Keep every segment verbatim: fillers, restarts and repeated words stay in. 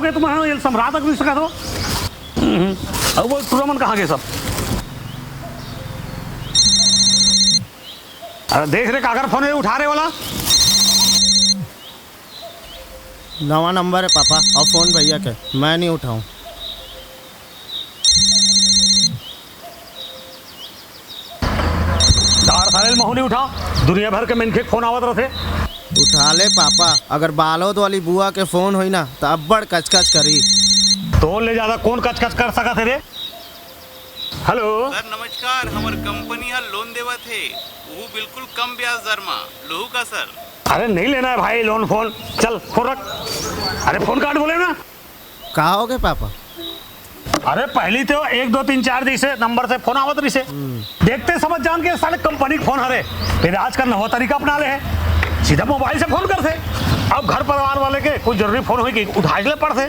तुम ये सम्राट तक नहीं सका तो। हम्म। अब वो टूरा मन कहाँ गए सब? अरे देख रे, काकर फोन है उठा रे वाला? नवा नंबर है पापा, और फोन भैया के, मैं नहीं उठाऊं। तार साले महू नहीं उठा, दुनिया भर के मनखे के फोन आवत रथे। उठा ले पापा, अगर बालोद वाली बुआ के फोन होई ना, त अब्बड़ कचकच करी। तोर ले ज्यादा कौन कचकच कर सकत हे रे? हेलो। सर नमस्कार, हमर कंपनी ह लोन देवत हे, वो बिल्कुल कम ब्याज दर मा। लोहू का सर? अरे नहीं लेना है भाई लोन फोन, चल फोन रख। अरे फोन काट बोले ना। का हो गए पापा? अरे पहली तो एक दो तीन चार जैसे नंबर से फोन आवत रही से। देखते समझ जान के साले कंपनी के फोन हरे। फिर आज का नवा तरीका अपना ले है, सीधा मोबाइल से फोन करते। अब घर परिवार वाले के कोई जरूरी फोन होई कि उठा ले पड़ते।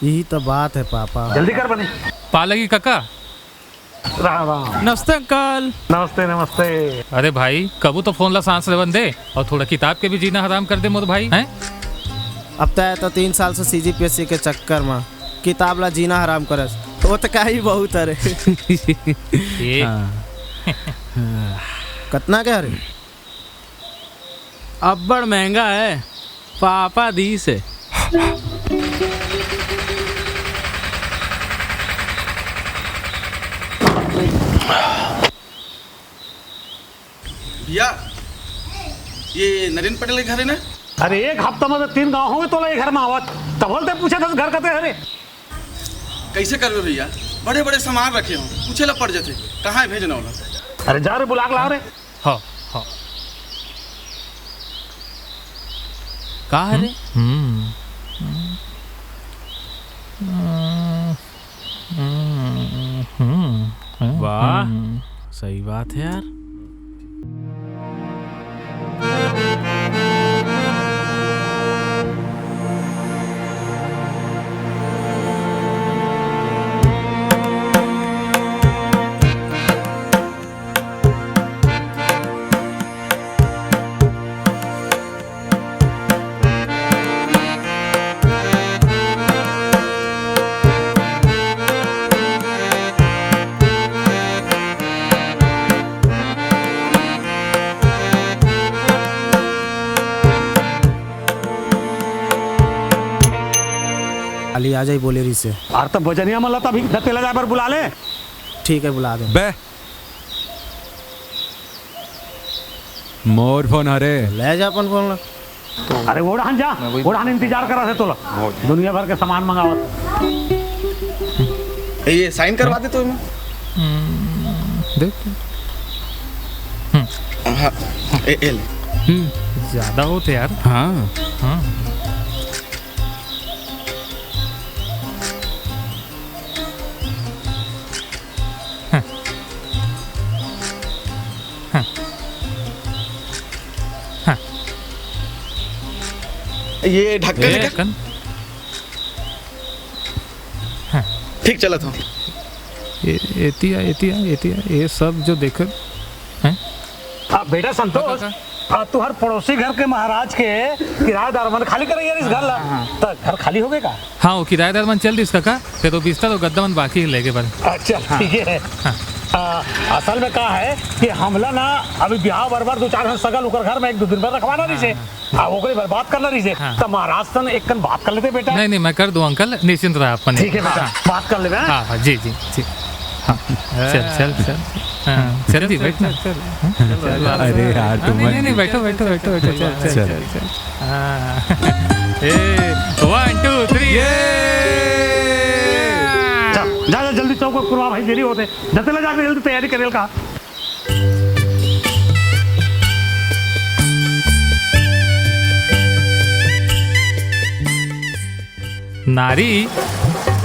यही तो बात है पापा। जल्दी कर बने। पालगी काका। राम राम। नमस्ते अंकल। नमस्ते नमस्ते। अरे भाई, कबू तो फोन ला सांस लेवन दे और थोड़ा किताब के भी जीना हराम कर दे मोर भाई, हैं? अब तय तो तीन साल से सीजीपीएससी के चक्कर में किताब ला जीना हराम करस, वो तो का ही बहुत हरे। ये हाँ। कतना के हरे? अब्बड़ महंगा है, पापा दीस हे। भैया, ये नरेंद्र पटेल के घर है ना? अरे एक हफ्ता में तो तीन गांव होंगे तोला ये घर में आवत, तब बोलते पूछे था घर कते हरे। कैसे करबे भैया, बड़े बड़े सामान रखे हो, पूछे ला पड़ जाते, कहाँ है भेजना वाला? अरे जा रे बुला के ला रे। हाँ, हाँ। का है रे? हम्म। हम्म। हम्म। हम्म। वाह, हम्म। सही बात है यार। खाली आ जाई बोले रही से। अरे तो बजनिया मन ला तो अभी दतेला जाए बर बुला ले। ठीक है, बुला दे। बे, मोर फोन हरे। ले जा अपन फोन ला। अरे ओढ़ान जा, ओढ़ान इंतजार करा थे तोला। दुनिया भर के सामान मंगावत। ए, ये साइन करवा दे तो। हम्म, देख। हम्म। हाँ, ए, ए ले। हम्म, ज्यादा होते यार। हाँ। हाँ। हाँ। हाँ। हाँ। ये ढक्कन ए, है क्या? ढक्कन। हाँ। ठीक चलत हो। ए-, एतिया, एतिया, एतिया, ये सब जो देखत हैं? आ, बेटा संतोष, हाँ, काका। आ, तुहर पड़ोसी घर के महाराज के किराएदार मन खाली करे यार इस घर ला। हाँ, हाँ। त घर खाली हो गए का? हाँ, वो किराएदार मन चल दिस काका, फिर वो बिस्तर और गद्दा मन बाकी है लेके बर। अच्छा, हाँ। ठीक है। हाँ। आ, असल में का है कि हमला ना अभी ब्याह बरबर दो चार घन सगल ओकर घर में एक दो दिन भर रखवाना रहिसे। हाँ। आ, ओकरे बर बात करना रहिसे। हाँ। त महाराज सन एक कन बात कर लेते बेटा। नहीं, नहीं, मैं कर दूँ अंकल, निश्चिंत रहा अपन। ठीक है बेटा, हाँ। बात कर लेबे, हाँ? हाँ, हाँ, जी, जी, जी। हाँ, चल, चल, चल। हाँ, चल जी, चल, बैठ ना। चल, चल। हाँ, चल, चल। अरे यार, हाँ, तुम नहीं, नहीं, नहीं, बैठो, बैठो, बैठो, बैठो, चल, चल, चल, चल। चल, चल। हाँ। ए, one, two, three। ये। जा, जा, जा, जल्दी चौक पुरवा भाई, देरी होते। जते ले जाके जल्दी तैयारी करेल का। नारी,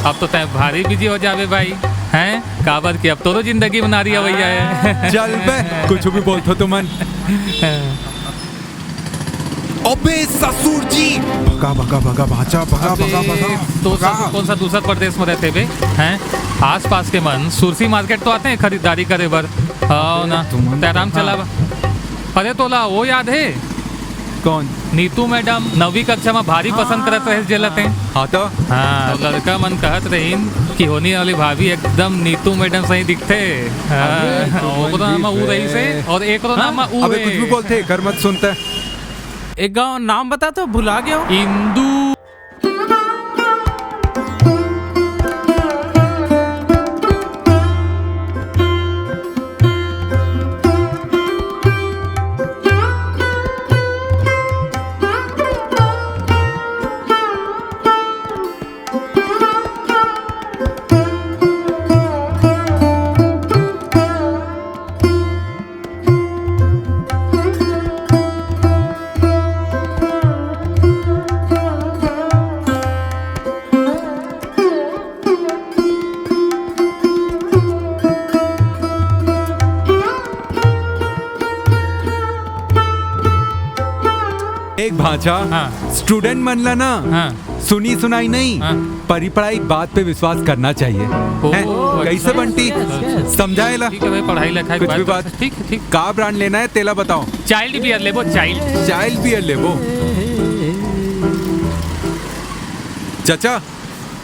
अब तो तैं भारी बिजी हो जाबे भाई, हैं? काबर कि अब तोरो जिंदगी में नारी अवैया है। चल बे, कुछ भी बोलथो तुमन। अबे ससुर जी, भगा, भगा, भगा, भांचा, भगा, अबे, भगा, भगा, तो भगा। ससुर कौन सा दूसर प्रदेश में रहते बे, हैं? आसपास के मन सुरसी मार्केट तो आते हैं खरीदारी करे बर। हाँ ना, तुमन तैं आराम कहाँ? चलावा। अरे तोला वो याद है? कौन? नीतू मैडम नवी कक्षा में भारी पसंद करत रहे जेला ते। हाँ तो? हाँ, तो लड़का मन कहत रहिन कि होनी वाली भाभी एकदम नीतू मैडम सही दिखथे। हाँ, अबे, ओकरो नाम उ रहिसे और एकरो नाम उ अबे, कुछ भी बोलथे, कर मत सुनता। एक गांव नाम बता तो, भुला गया हूँ। इंदू। एक भांचा, हाँ। स्टूडेंट मन ला ना, हाँ। सुनी सुनाई नहीं, हाँ। पढ़ी पढ़ाई बात पे विश्वास करना चाहिए। ओ, हैं? अच्छा। कैसे बंटी? Yes, yes, yes। समझाए ला? ठीक है भाई, पढ़ाई लिखाई कुछ भी बात। ठीक है, ठीक। का ब्रांड लेना है, तेला बताओ। चाइल्ड बियर लेबो, चाइल्ड। चाइल्ड बियर लेबो। चाचा,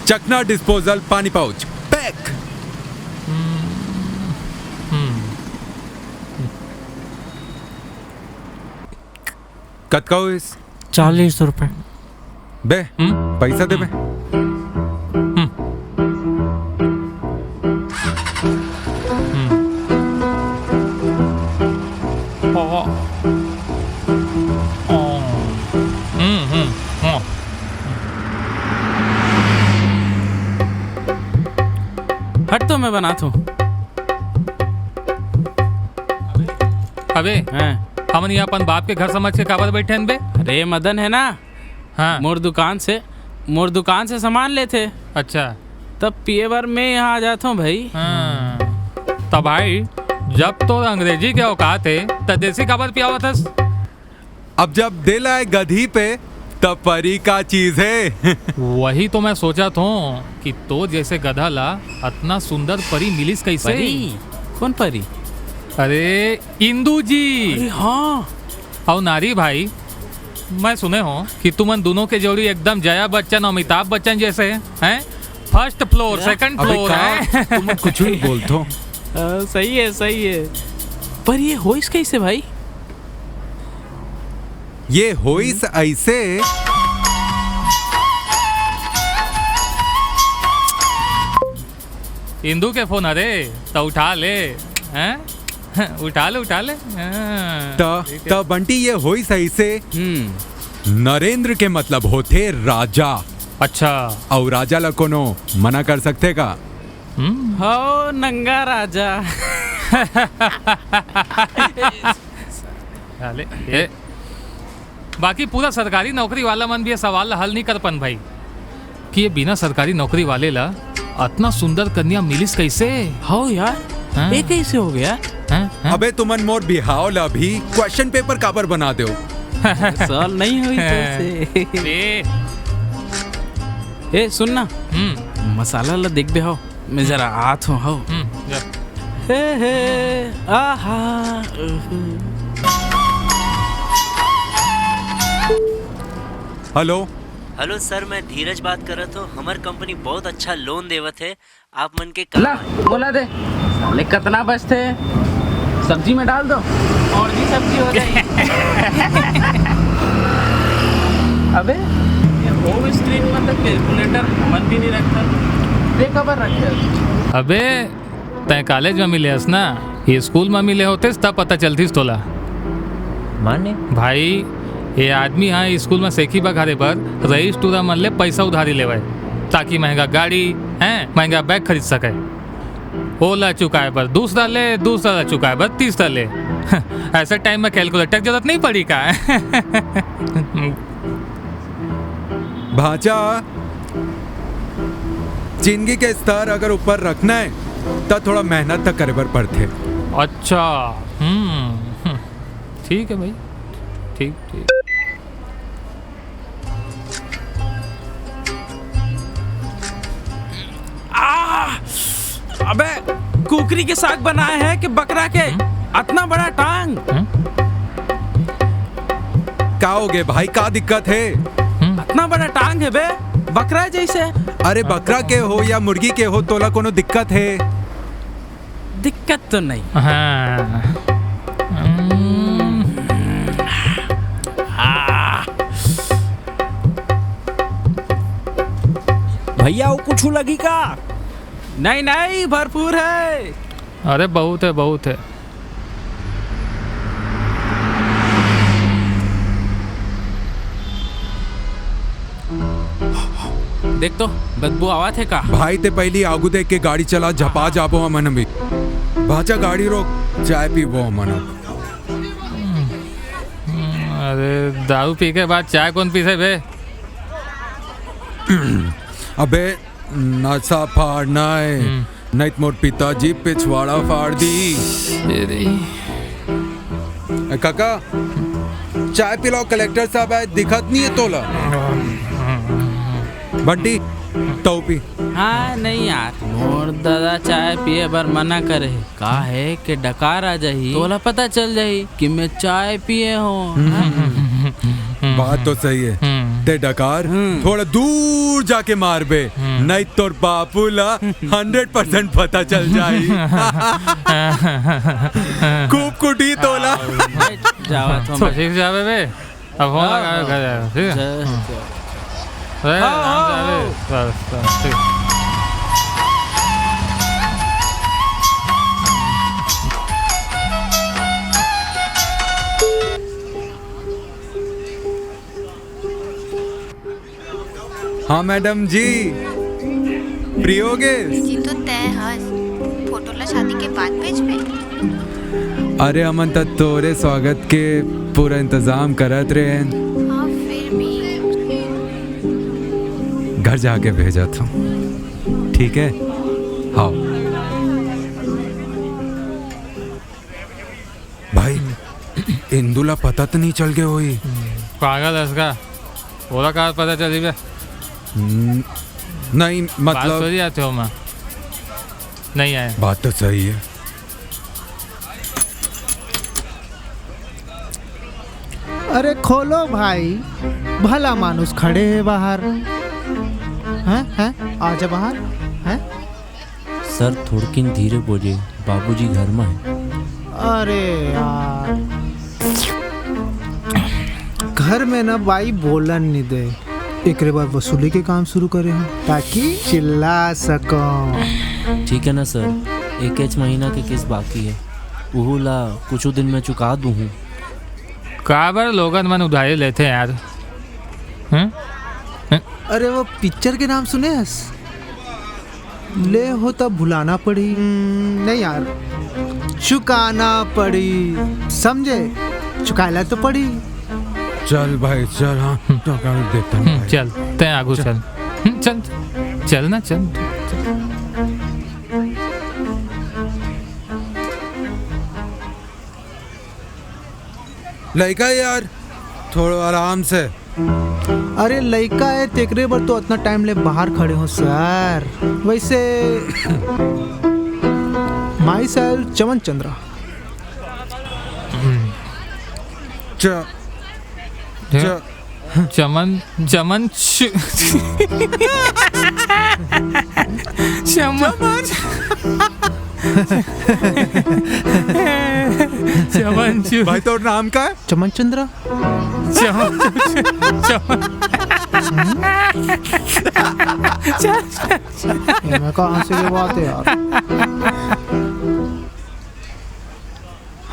चकना डिस्पोजल पानी पाउच पैक। हम्म। हम्म। कतका होइस? चालीस रुपए। बे, हम्म? पैसा दे बे। हम्म। हम्म। ओ। ओ। हम्म, हम्म, हम्म। हट तो मैं बनात हूँ। अबे, हैं? हमन ये अपन बाप के घर समझ के काबर बैठे हन बे? अरे मदन है ना, हाँ। मोर दुकान से, मोर दुकान से सामान लेथे। अच्छा। तब पिए बर मैं यहाँ आ जाता हूँ भाई। हाँ। तब भाई, जब तो अंग्रेजी के औकात है, त देसी काबर पियावत हस? अब जब दिल आए गधी पे, तब परी का चीज है। वही तो मैं सोचत हूँ कि तो जैसे गधा ला अतना सुंदर परी मिलिस कैसे? परी? कौन परी? अरे, इंदू जी। अरे हाँ। अउ नारी भाई, मैं सुने हूँ कि तुमन दोनों के जोड़ी एकदम जया बच्चन और अमिताभ बच्चन जैसे है, हैं? फर्स्ट फ्लोर, सेकंड फ्लोर है। तुम कुछ भी बोलते हो। हाँ, सही है, सही है। पर ये होइस कैसे भाई? ये होइस ऐसे। इंदू के फोन हरे, त उठा ले, हैं? उठा ले, उठा ले। हाँ, त, ठीक है। त बंटी, ये होइस ऐसे। हम्म। नरेंद्र के मतलब होथे राजा। अच्छा। अउ राजा ला कोनो मना कर सकथे का? हम्म। हो नंगा राजा। साले, ए, बाकी पूरा सरकारी नौकरी वाला मन भी ये सवाल ला हल नहीं कर पन भाई, कि ये बिना सरकारी नौकरी वाले ला अतना सुंदर कन्या मिलिस कैसे? हो यार, हाँ। ये कैसे हो गया? हाँ, हाँ। अबे तुमन मोर बिहाव ला भी क्वेश्चन पेपर काबर बना देव? सवाल नहीं हुई तो से। ए। ए, सुन ना, हम्म। मसाला ला देख बे हो। मैं जरा आत हूँ, हव। हम्म, जा। हे, हे, आहा, उहू। हेलो। हेलो सर, मैं धीरज बात करत हूँ। हमर कंपनी बहुत अच्छा लोन देवत है, आप मन के का ला, बोला दे। साले, कतना बचथे? सब्जी में डाल दो। और भी सब्जी हो जाएगी। अबे, ये होम स्क्रीन में तो कैलकुलेटर मन भी नहीं रखता। ये कबर रखे? अबे, तैं कॉलेज में मिले हस ना, ये स्कूल में मिले होतेस, तब पता चलतीस तोला। माने? भाई, ये आदमी हा स्कूल में सेखी बघारे बर रईस टूरा मन ले पैसा उधारी लेवय, ताकि महंगा गाड़ी, हैं, महंगा बैग खरीद सके। ओला चुकाए बर दूसरा ले, दूसरा ला चुकाए बर तीसरा ले। ऐसे टाइम में कैलकुलेटर जरूरत नहीं पड़ी का? भांचा, जिंदगी के स्तर अगर ऊपर रखना है, त थोड़ा मेहनत त करे बर पड़थे। अच्छा, हम्म, हम्म, ठीक है भाई, ठीक, ठीक। आ, अबे, कुकरी के साग बनाए है कि बकरा के? हम्म? अतना बड़ा टांग। हम्म? का हो गे भाई, का दिक्कत हे? हम्म। इतना बड़ा टांग हे बे, बकरा जैसे। अरे बकरा के हो या मुर्गी के हो, तोला कोनो दिक्कत हे? दिक्कत तो नहीं। हाँ। हम्म। भैया, वो कुछ लगी का? नहीं, नहीं, भरपूर है। अरे, बहुत है, बहुत है। देख तो, बदबू आवत हे का? भाई, ते पहिली आगू देख के गाड़ी चला, झपा जाबो हमन भी। भाचा, गाड़ी रोक, चाय पीबो हमन अब। अरे, दारू पी के बाद चाय कौन पीसे बे? अबे, नशा फाड़ना है, हम्म। नहीं तो मोर पिताजी पिछवाड़ा फाड़ दी। ए रे। ए, काका, चाय पिलाओ, कलेक्टर साहब आए, दिखत नहीं है तोला। बंटी, तौ पी। हाँ, नहीं यार, मोर दादा चाय पिए बर मना करे हे। का है के डकार आ जाही, तोला पता चल जाही कि मैं चाय पिए हो। हम्म। बात तो सही है। हम्म। ते डकार हम्म। थोड़ा दूर जाके मारबे, हम्म। नहीं तोर बापू ला हंड्रेड परसेंट पता चल जाही। खूब कुटी तोला। जावत हो तो मैं। ठीक जावे बे। अब फोन हाँ, लगा के हाँ। घर जाएगा, ठीक है? जय हाँ। श्री राम। अरे, हाँ, आराम से, हाँ, अरे, हाँ। बस, बस, ठीक। हाँ, मैडम जी, free हो गे? जी, तो तय हस। फोटो ला शादी के बाद भेजबे? अरे, हमन त तोरे स्वागत के पूरा इंतजाम करत रहेन। हाँ, फिर भी। घर जाके भेजत हूँ, ठीक है? हाँ। भाई, इंदु ला पता तो नहीं चल गया होही? पागल है इसका, ओला का पता चली बे? हम्म, नहीं, बात मतलब सोच जाते हो मैं। नहीं आए। बात तो सही है। अरे खोलो भाई, भला मानुस खड़े हे बाहर। हैं, हैं? आजा बाहर, हैं? सर, थोड़किन धीरे बोलिए, बाबूजी घर में है। अरे यार, घर में ना बाई बोलन नहीं दे, एकरे बाद वसूली के काम शुरू करे हूँ, ताकि चिल्ला सकूं। ठीक है ना सर, एकेच महीना के किस्त बाकी है, उहू ला कुछ दिन में चुका दूँ हूँ। काबर लोगन मन उधारी लेथे यार? हम्म? अरे, वो पिक्चर के नाम सुने हस? ले हो तब भुलाना पड़ी। हम्म, नहीं यार, चुकाना पड़ी, समझे? चुकायला तो पड़ी। चल भाई, चल, हाँ, हम्म। तो कर देता हूँ हम्म, भाई। चल, तैं आगू चल। चल। हम्म, चल, चल ना, चल। लइका यार, थोड़ा आराम से। अरे लइका है, तेकरे बर तो इतना टाइम ले बाहर खड़े हो सर। वैसे माई सेल्फ चमन चंद्रा। च, च, चमन, चमन च-, चमन, चमन चु-, भाई, तोर नाम का है? चमन चंद्रा। चमन, चमन। ये मैं कहाँ से ये बात है यार?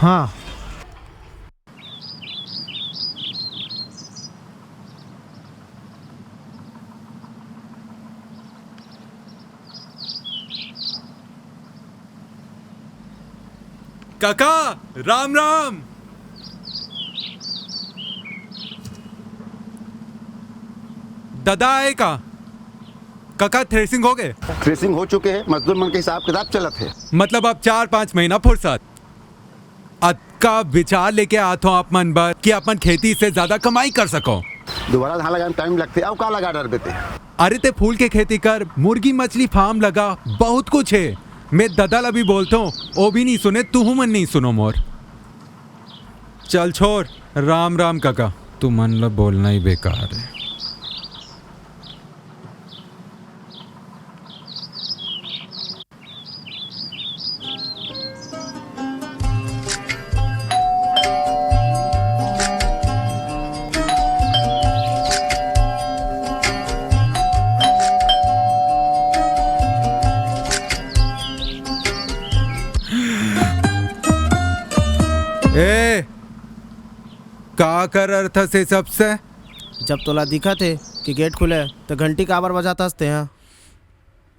हाँ। काका, राम राम। दादा आए का? काका, थ्रेसिंग हो गए? थ्रेसिंग हो चुके हैं, मजदूर मन के हिसाब किताब चलत है। मतलब अब चार पाँच महीना फुर्सत। अतका विचार लेके आत हो आप मन बर कि अपन खेती से ज्यादा कमाई कर सको। दोबारा धान लगाए में टाइम लगथे, अउ का लगा डरबे ते? अरे ते फूल के खेती कर, मुर्गी मछली फार्म लगा, बहुत कुछ है। मैं ददा ला भी बोलथों, ओ भी नहीं सुने, तुहू मन नहीं सुनो मोर। चल छोड़, राम राम काका। तुमन ला बोलना ही बेकार है। ए, का करत हस ये सब से? जब तोला दिखत हे कि गेट खुले, त घंटी काबर बजात हस तेहा?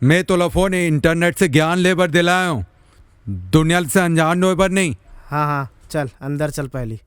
मैं तोला फोन ए इंटरनेट से ज्ञान लेबर दिलाए हूँ, दुनिया से अनजान होए बर नहीं। हाँ, हाँ, चल, अंदर चल पहली।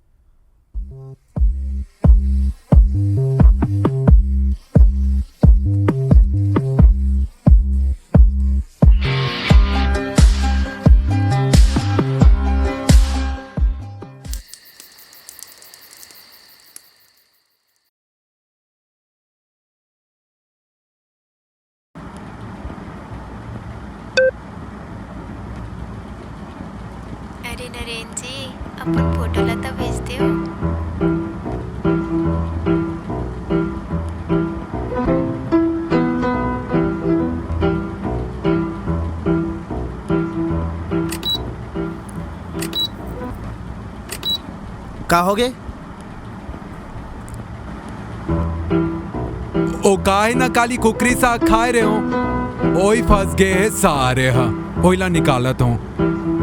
अरे नरेन जी, अपन फोटो ला तो भेज देव। का होगे? ओ काहे ना काली कुकरी साग खाए रहे हो, ओई फंस गे हे सारे ह, ओई ला निकालत हो।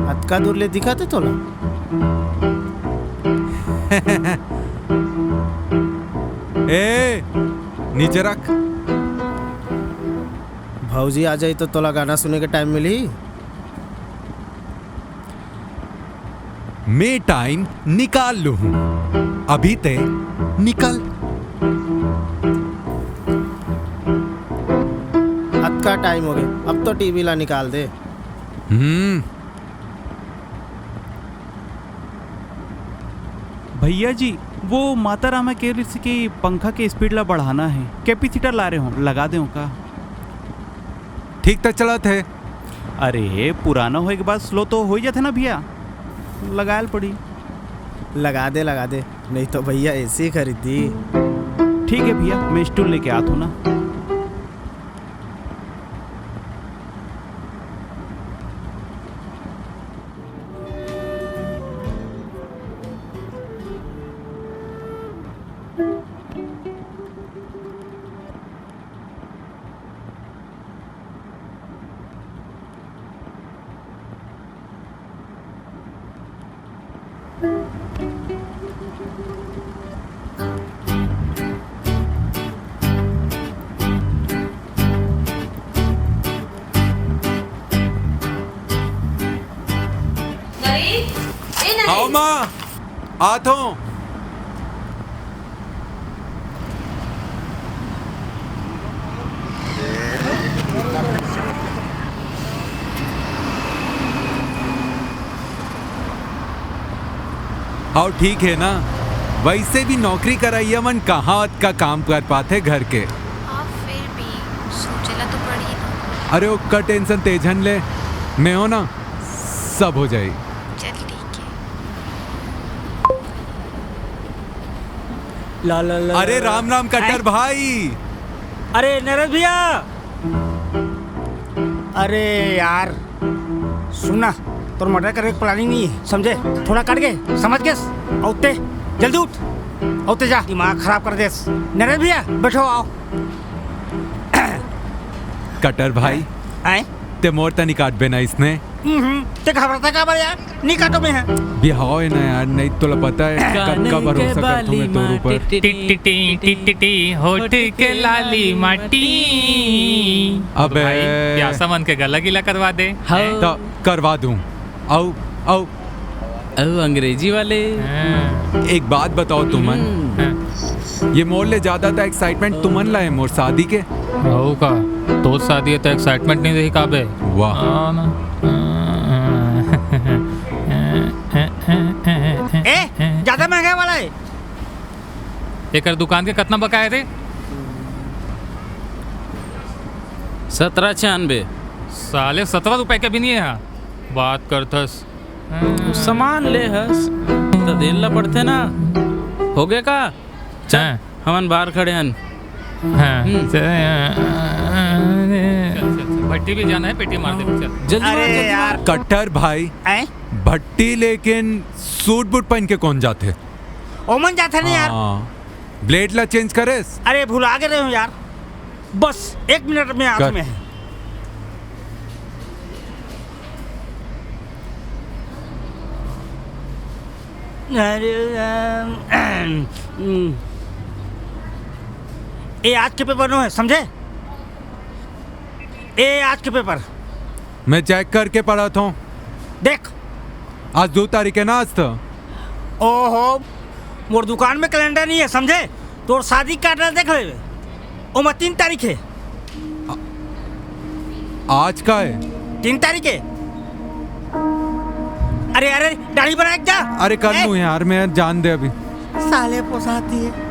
अतका दूर ले दिखत हे तोला? ए, नीचे रख। भौजी आ जाई तो तोला गाना सुने के टाइम मिली। मैं टाइम निकाल लू हूँ, अभी ते निकल। अतका टाइम हो गए, अब तो टीवी ला निकाल दे। हम्म। भैया जी, वो माता रामा के रिस के पंखा के स्पीड ला बढ़ाना है, कैपेसिटर ला रहे हो, लगा दे का? ठीक तो चलत है। अरे, पुराना होए के बाद स्लो तो हो ही जाथे ना भैया, लगायल पड़ी। लगा दे, लगा दे, नहीं तो भैया एसी खरीदी। ठीक है भैया, मैं स्टूल लेके आत हूँ ना। नरेश, ए नरेश। आओ माँ, आत हूँ। हाँ, ठीक है ना, वैसे भी नौकरी करइया मन कहाँ अतका काम कर पाथे घर के। हाँ, फिर भी सोचे ला तो पड़ी ना। अरे, ओकर टेंशन ते झन ले, मैं हो ना, सब हो जाई। चल, ठीक है। ला, ला, ला, अरे ला, ला। राम राम कट्टर हैं? भाई। अरे नरेश भैया। अरे यार, सुन ना, तोर मर्डर करे के प्लानिंग नहीं है, समझे? थोड़ा कट के, समझ गेस? औते, जल्दी उठ, औते जा, दिमाग खराब कर देस। नरेश भैया, बैठो, आओ। कट्टर भाई, आए? ते मोर तनी काटबे ना इसने। हम्म, ते घबराता काबर यार? नहीं काटो मैं है। बिहाव है ना यार, नहीं तोला पता है, कतका भरोसा करथों मैं तोर ऊपर। टिटिटी, टिटिटी, होठ के लाली माटी। अबे। भाई, प्यासा मन के गला गीला करवा दे। हाँ। हैं? तो करवा दूं। आओ, आओ। अउ अंग्रेजी वाले। हाँ। एक बात बताओ तुमन, हम्म। हाँ। ये मोर ले ज्यादा तो एक्साइटमेंट तुमन ला है मोर शादी के। हो का? तोर शादी है तो एक्साइटमेंट नहीं रही का बे? वाह। हाँ ना। ए, ज्यादा महंगा वाला है। एकर दुकान के कतना बकाया रे? सतरा छियानबे। साले सतरा रुपए के भी नहीं है। बात करथस। सामान ले हस, त देन ला पड़थे ना। हो गया का? चल, हैं। हमन बाहर खड़े हन। हैं। हम्म। चल, चल, चल। भट्टी भी जाना है, पेटी मार दे, चल। जल्दी मार, अरे जल्दी मार। यार। कट्टर भाई, हैं? भट्टी लेकिन सूट बूट पहन के कौन जाथे? ओमन जाथे नहीं यार। हाँ। ब्लेड ला चेंज करेस? अरे, भुला गे रहे हो यार, बस एक मिनट में हाथ कर। में है। अरे, अम, हम्म। ये आज के पेपर नो है, समझे? ये आज के पेपर। मैं चेक करके पढ़त हूँ। देख। आज दो तारीख है ना, आज तो। ओहो, मोर दुकान में कैलेंडर नहीं है, समझे? तोर शादी का address देख ले, ओमा तीन तारीख है। आज का है? तीन तारीख है। अरे, अरे, दाढ़ी बना एक जा। अरे, कर ए! लूँ यार, मैं जान दे अभी। साले पोसाती है।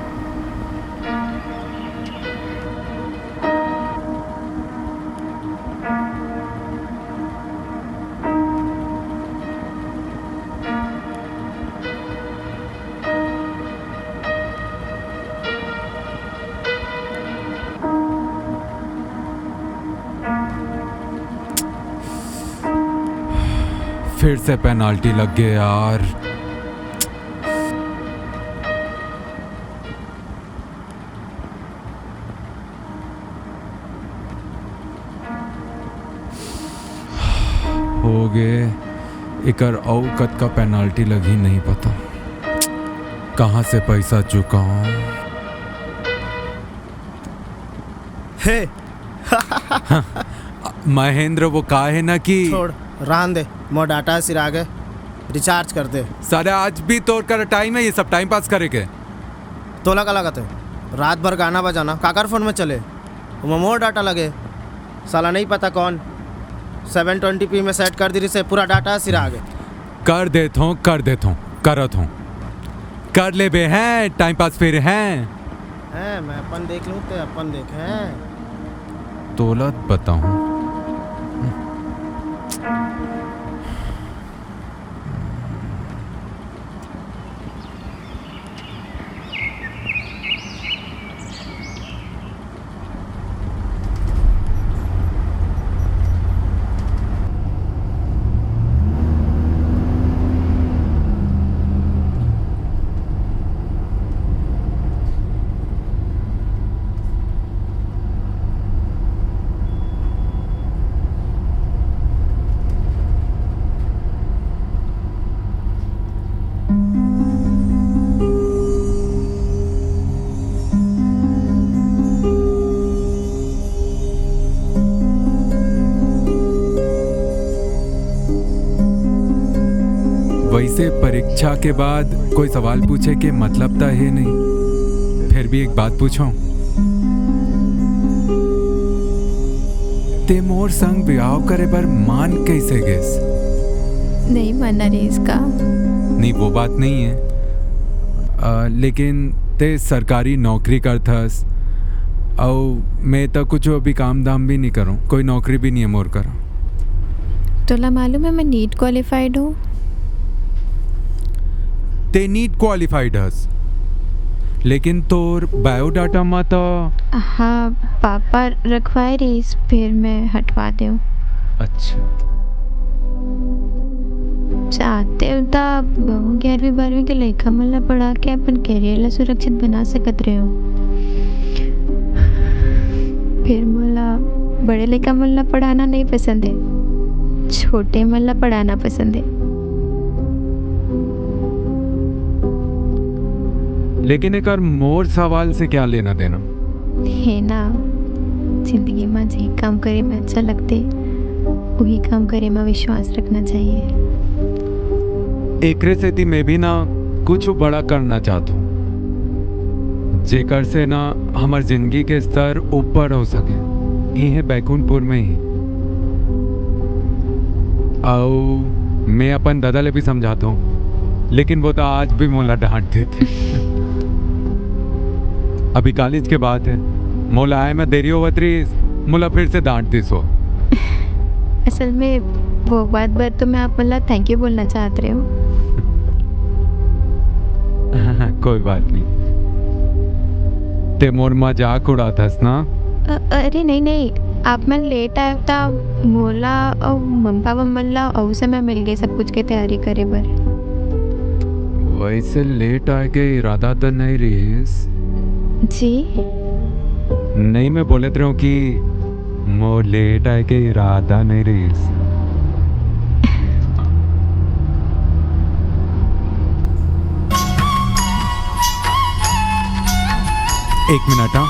फिर से पेनल्टी लग गए यार। हो गए, एकर अउ कतका पेनल्टी लगही नहीं पता। कहाँ से पैसा चुकाऊं? हे। महेंद्र, वो का है ना कि छोड़, रहन दे, मोर डाटा सिरा गे, रिचार्ज कर दे। साले, आज भी तोर कर टाइम है ये सब टाइम पास करे के? तोला का लागत है, रात भर गाना बजाना काकर फोन में चले? ओमा मोर डाटा लगे, साला नहीं पता कौन सेवन ट्वेंटी पी में सेट कर दी से पूरा डाटा सिरा गे। कर देत हों, कर देत हों, करत हों। कर लेबे हैं, टाइम पास फिर हैं। हैं, मैं अपन देख लूँ, ते अपन देखे हैं। तोला बताऊँ। वैसे परीक्षा के बाद कोई सवाल पूछे के मतलब त हे नहीं, फिर भी एक बात पूछूं, ते मोर संग ब्याह करे बर मान कैसे गेस? नहीं माना रे इसका। नहीं, वो बात नहीं है। अ, लेकिन ते सरकारी नौकरी करथस, अउ मैं तो कुछ अभी काम धाम भी नहीं करूँ, कोई नौकरी भी नहीं है मोर करा। तोला मालूम है मैं नीट क्वालिफाइड हूँ। ते नीट क्वालिफाइड हस, लेकिन तोर बायोडाटा म तो हाँ, पापा रखवाए रहिस, फिर मैं हटवा देव। अच्छा। चाहते हो तो बहू ग्यारहवीं बारहवीं के लइका मन ला पढ़ा के अपन करियर ला सुरक्षित बना सकत रहे हो। फिर मोला बड़े लइका मन ला पढ़ाना नहीं पसंद है, छोटे मन ला पढ़ाना पसंद है। लेकिन एकर मोर सवाल से क्या लेना देना? हे ना, जिंदगी म जे काम करे में अच्छा लगथे, उही काम करे में विश्वास रखना चाहिए। एकरे सेती मैं भी ना कुछ बड़ा करना चाहत हूँ, जेकर से ना हमर जिंदगी के स्तर ऊपर हो सके। इहे बैकुंठपुर में ही। अउ मैं अपन दादा ले भी समझात हूँ, लेकिन वो तो आज भी मोला डांट देथे। अभी कॉलेज के बात है, मोला आए में देरी होवत रहिस, मोला फिर से डांट दिस वो। असल में वो बात बर तो मैं आप मन ला थैंक यू बोलना चाहत रहे हूँ। कोई बात नहीं। ते मोर मजाक उड़ाथस ना? अ-, अरे नहीं, नहीं, आप मन लेट आए त मोला अउ मम्मी पापा मन ला अउ समय मिल गए सब कुछ के तैयारी करे बर। वैसे लेट आए के इरादा तो नहीं रहिस। जी? नहीं, मैं बोलत रहूं कि मोर लेट आए के इरादा नहीं रहिस। एक मिनट, हाँ।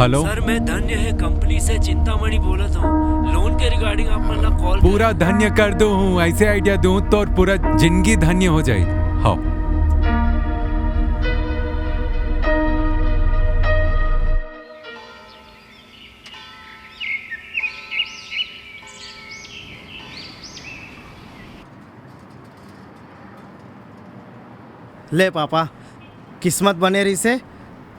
हेलो। सर, मैं धन्य है कंपनी से चिंतामणि बोलत हूँ। लोन के रिगार्डिंग आप मन ला कॉल पूरा धन्य कर दूँ हूँ, ऐसे आइडिया दूँ तो पूरा जिंदगी धन्य हो जाए। हाँ। ले पापा, किस्मत बने रहिसे,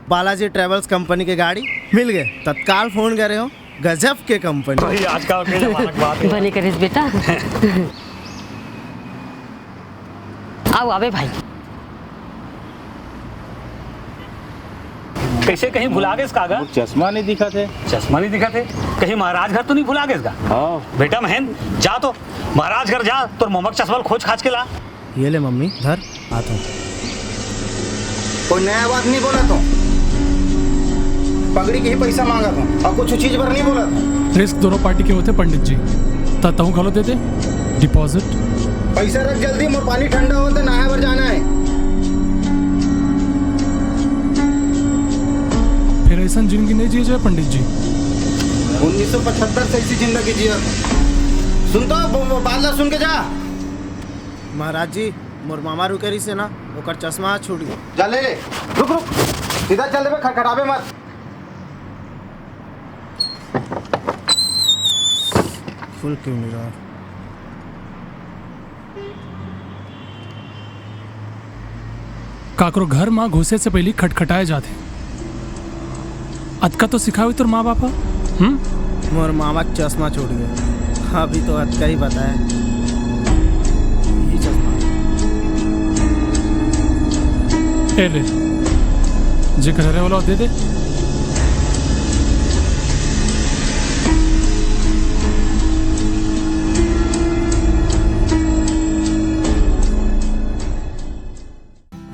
बालाजी ट्रेवल्स कंपनी के गाड़ी मिल गए। तत्काल फोन करे हो, गजब के कंपनी। भाई, आजकल के जमाना की बात है। बने करिस बेटा। आओ, आवे भाई। कैसे कहीं भुला गेस का गा? वो चश्मा नहीं दिखा थे। चश्मा नहीं दिखा थे? कहीं महाराज घर तो नहीं भुला गेस का? हाँ। बेटा महेंद्र, जा तो महाराज घर जा, तोर ममक चश्मा ल खोज खाज के ला। ये ले मम्मी, धर, आत हूँ। कोई नया बात नहीं बोला तो, पगड़ी के ही पैसा मांगा था और कुछ चीज पर नहीं बोला था। रिस्क दोनों पार्टी के होते पंडित जी, त तहूँ घलो दे दे डिपॉजिट। पैसा रख जल्दी, मोर पानी ठंडा होता, नहाए बर जाना है। फिर ऐसा जिंदगी नहीं जिए जाए पंडित जी। उन्नीस सौ पचहत्तर से ऐसी जिंदगी जिया था। सुन तो, ब-, ब-, बात ला सुन के जा। महाराज जी, मोर मामा रुके रहिसे ना, ओकर चश्मा छूट गए। जा ले ले, रुक रुक, सीधा चल देबे, खटखटाबे मत। खुल क्यों नहीं रहा? काकरो घर म घुसे से पहिली खटखटाए जाथे। अतका तो सिखावे तोर माँ बाप ह? हम्म? मोर मामा के चश्मा छूट गए। अभी तो अतका ही बताए। यही चश्मा। ए ले, जेकर हरे वाला दे दे।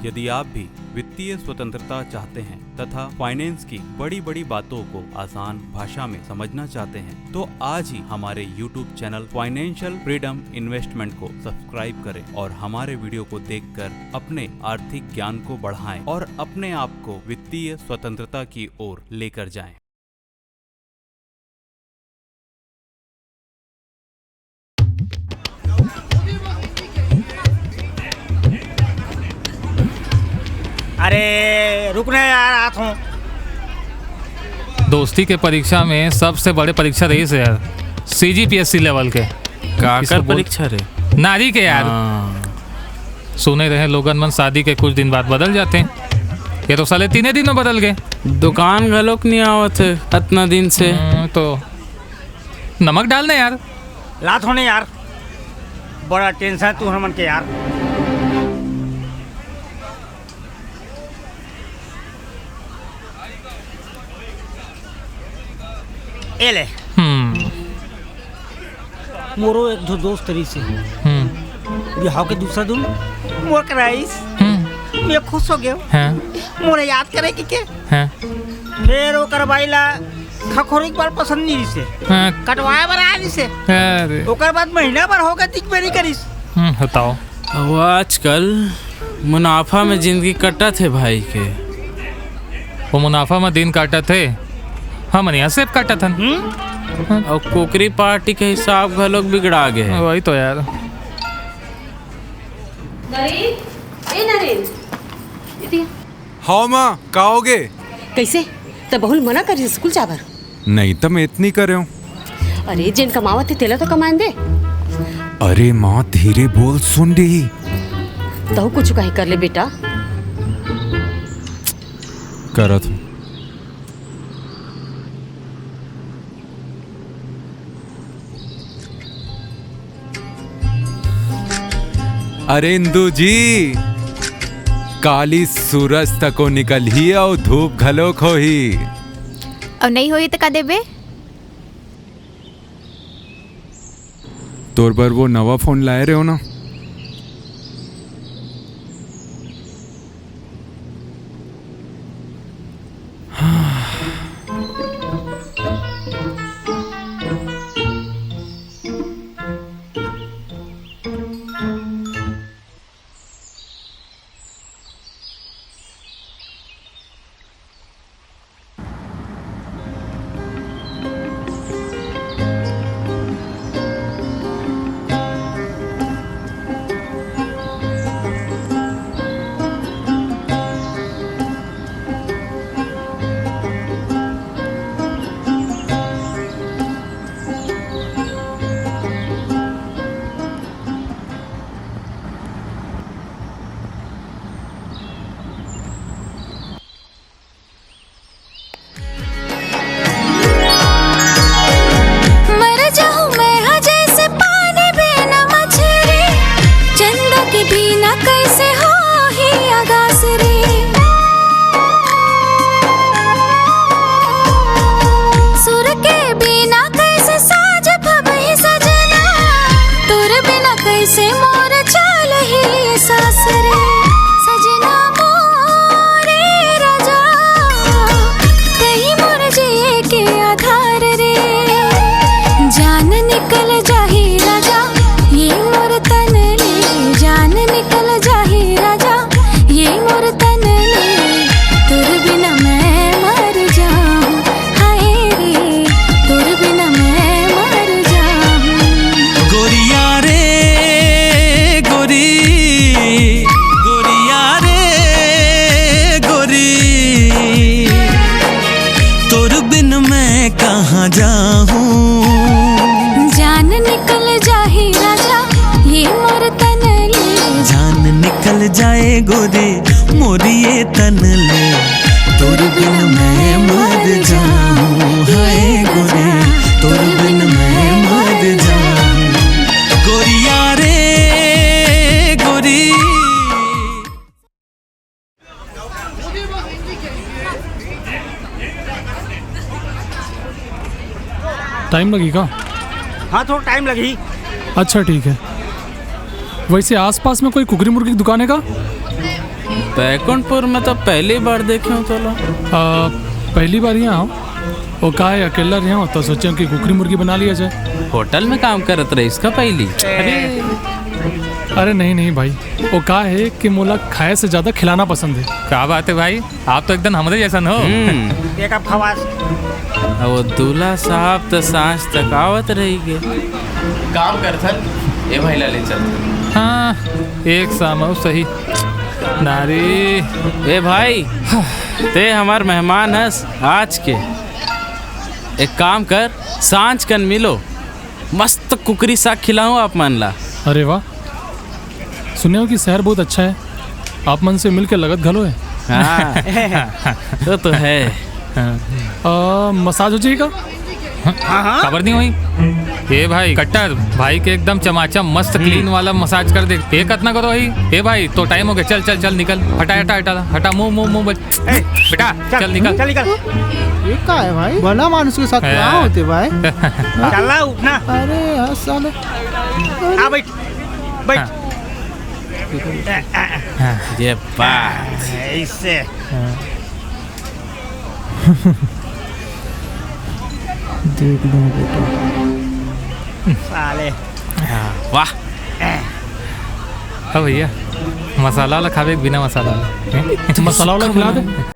यदि आप भी वित्तीय स्वतंत्रता चाहते हैं तथा फाइनेंस की बड़ी-बड़ी बातों को आसान भाषा में समझना चाहते हैं, तो आज ही हमारे YouTube channel financial freedom investment को सब्सक्राइब करें और हमारे वीडियो को देखकर अपने आर्थिक ज्ञान को बढ़ाएं और अपने आप को वित्तीय स्वतंत्रता की ओर लेकर जाएं। अरे रुक ना यार, आत हूँ। दोस्ती के परीक्षा में सबसे बड़े परीक्षा रहिस हे यार, सीजीपीएससी लेवल के। काकर परीक्षा रे? नारी के यार। हाँ। सुने रहे लोगन मन शादी के कुछ दिन बाद बदल जाते हैं, ये तो साले तीने दिन में बदल गए। दुकान घलोक नहीं आवत है अतना दिन से। हम्म, तो नमक डालना यार। लात होने यार, बड़ा टेंशन तू हमन के यार। ए ले। हम्म। मोरो एक ठो दोस्त रहिस हे। हम्म। बिहाव के दूसरा दिन मोर कराइस। हम्म। मैं खुश हो गयो। हाँ। मोरे याद करे कि के? हाँ। फिर ओकर बाई ला खखोरी के बाल पसंद नहीं रहिस हे। हाँ। कटवाए बर आ रहिस हे। अरे। ओकर बाद महीना भर होगे दिख भी नहीं करिस। हम्म, बताओ। अब आजकल मुनाफा में जिंदगी कटत हे भाई के। वो मुनाफा में दिन काटत हे, हमन यहाँ सेब काटत हन। हम्म? अउ कुकरी पार्टी के हिसाब घलोक बिगड़ा गे हे। वही तो यार। नरेन, ए नरेन, दीदी। हाँ माँ, का होगे? कैसे? त बहुल मना करिस स्कूल जाबर। नहीं त मैं इतनी करे हूँ। अरे, जेन कमावत हे, तेला तो कमाएन दे। अरे माँ, धीरे बोल, सुन रही। तहु कुछ कहीं कर ले बेटा। करत हूँ। अरे इंदू जी, काली सूरज तको निकलही अउ धूप घलोक होही। अउ नइ होही त का देबे? तोर बर वो नवा फोन लाए रहे हो ना। मर जाहूं मैं हा जैसे पानी बिना मछरी, चंदा के बिना कैसे होही आगास रे। सुर के बिना कैसे साज फबही सजना, तोर बिना कैसे मोर चालही सास रे। सजना मोरे राजा, तही मोर जिए के आधार रे। जान निकल जाही राजा, ये मोर तन ले। जान निकल जाही राजा, ये मोर तन ले। तोर बिना मैं मर जाहूं, हाय रे, तोर बिना मैं मर जाहूं। गोरिया रे गोरी, गोरिया रे गोरी, तोर बिन मैं कहाँ जाहूँ? जान निकल जाही राजा, ये मोर तन ले। जान निकल जाए गोरी, मोर ये तन ले। तोर बिन मैं मर जाहूँ, हाय गोरी, तोर बिन मैं मर जाहूँ। गोरिया रे गोरी। टाइम लगही का? हाँ, थोड़ा टाइम लगही। अच्छा, ठीक है। वैसे आसपास में कोई कुकरी मुर्गी की दुकान है का? बैकुंठपुर में तो पहली बार देखे हूँ तोला। आ, पहली बार यहाँ आओ। वो का है, अकेला रहे हो तो सोचे कि कुकरी मुर्गी बना लिया जाए। होटल में काम करत रहे इसका पहली? अरे, अरे नहीं, नहीं भाई, वो का है कि मोला खाए से ज्यादा खिलाना पसंद है। का बात है भाई, आप तो एकदम हमरे जैसन हो। हम्म। एक अब खवास। अब वो दूल्हा साहब तो सांझ तक आवत रही गे। काम करथन, ए भाई ला ले चल। हाँ, एक सामव सही। नारी। ए भाई, ते हमार मेहमान हस आज के। एक काम कर, सांझ कन मिलो, मस्त कुकरी साग खिलाऊं आप मन ला। अरे वाह, सुने हो कि शहर बहुत अच्छा है, आप मन से मिलके लगत घलो है। हाँ, वो तो है। हाँ। अ, मसाज हो जाएगा? हाँ, हाँ। खबर नहीं हुई। ए भाई कट्टर, भाई के एकदम चमाचा मस्त हम्म। क्लीन वाला मसाज कर दे। ए कतना करो ही? ए भाई तो टाइम हो गया, चल चल चल निकल, हटा हटा हटा हटा, मुंह मुंह मुंह बच-, ए, बेटा चल, चल निकल। चल निकल। ये का है भाई? भला मानुष के साथ है। क्या होते भाई? चल ना, उठ ना। अरे यार साले। आ बैठ, बैठ। हाँ। ये बात। ऐसे। हाँ। देख लो बेटा। साले। हाँ, वाह। हाँ भैया, मसाला वाला खावे कि बिना मसाला वाला? हैं? मसाला वाला खिला दे।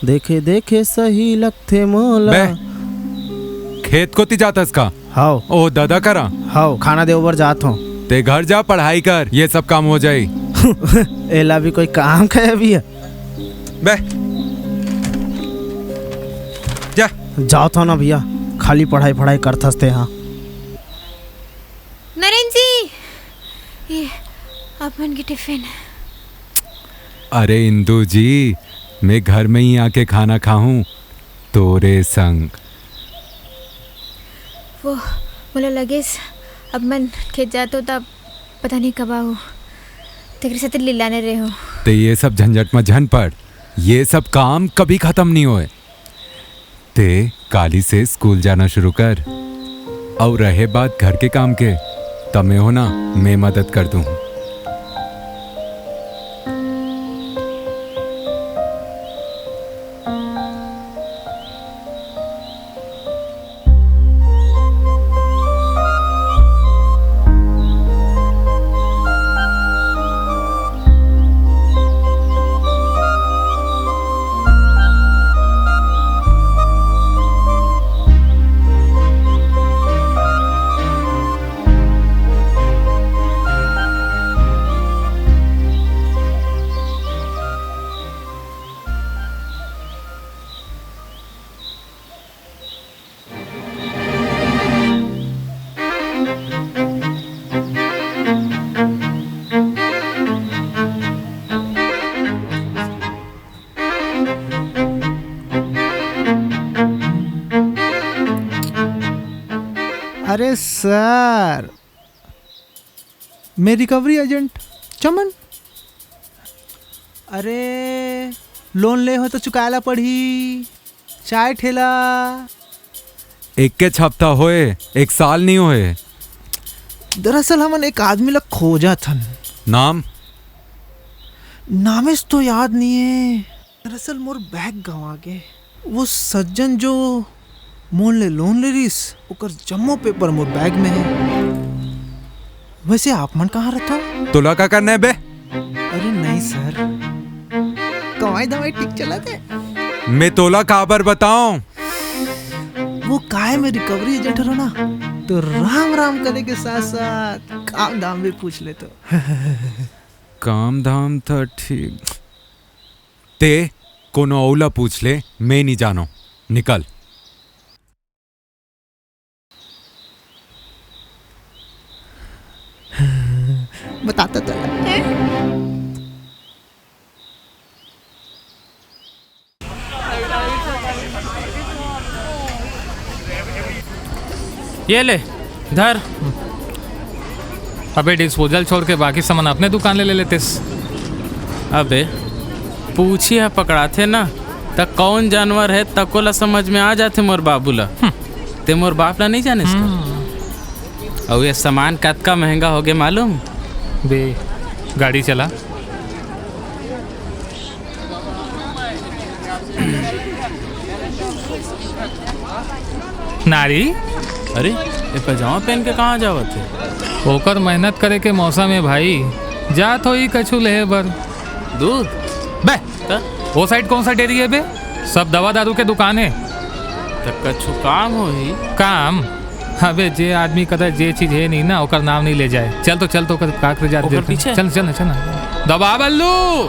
देखे देखे सही लगथे मोला। बे, खेत कोती जाथस का? हव। ओ दादा करा? हव, खाना देव बर जात हव। ते घर जा, पढ़ाई कर, ये सब काम हो जाई। एला भी कोई काम कहे अभी है? बे, जा। जात हव ना भैया, खाली पढ़ाई पढ़ाई करथस ते हा। नरेन जी, ये अपन के टिफिन। अरे इंदू जी, मैं घर में ही आके खाना खाहूं तोरे संग। वो मोला लगेस, अब मन खेत जातो तब पता नहीं कब आऊ, तेकरे सेती लिलाने रहे हो। ते ये सब झंझट में झन पड़, ये सब काम कभी खत्म नहीं होए। ते काली से स्कूल जाना शुरू कर। अउ रहे बात घर के काम के, त मैं हो ना, मैं मदद कर दूं। अरे सर, मैं रिकवरी एजेंट चमन। अरे, लोन ले हो तो चुकाए ला पड़ही। चाय ठेला। एक के हफ्ता होए, एक साल नहीं होए। दरअसल हमन एक आदमी ला खोजत हन। नाम? नामेस तो याद नहीं है। दरअसल मोर बैग गंवा गे। वो सज्जन जो मोर ले लोन ले रिस, ओकर जम्मो पेपर मोर बैग में है। वैसे आप मन कहाँ रहता? तोला का करना है बे? अरे नहीं सर, कमाई धमाई ठीक चलत है। मैं तोला काबर बताऊं? वो काय में रिकवरी एजेंट हरो ना, तो राम राम करे के साथ साथ काम धाम भी पूछ ले तो। काम धाम तो ठीक। ते कोनो अउ ला पूछ ले, मैं नहीं जानो। निकल। बताता तो। ये ले, धर। अबे, डिस्पोजल छोड़ के बाकी सामान अपने दुकान ले, ले लेतेस। अबे, पूछी ह पकड़ाथे ना, त कौन जानवर है, तको ला समझ में आ जाथे मोर बाबू ला। हम्म। ते मोर बाप ला नहीं जानेस का? हम्म। अउ ये सामान कतका महंगा होगे मालूम? बे, गाड़ी चला। नारी। अरे, ये पजामा पहन के कहाँ जावत हे? ओकर मेहनत करे के मौसम हे भाई, जात होही कछु लेहे बर। दूध? बे, त? वो साइड कौन सा डेरी हे बे? सब दवा दारू के दुकान हे। त कछु काम होही? काम? अबे, जे आदमी करा जे चीज हे नहीं ना, ओकर नाम नहीं ले जाए। चल तो, चल तो, ओकर का करे जात ओकर देते। पीछे? चल, चल ना, चल ना। दबा बल्लू। ओ,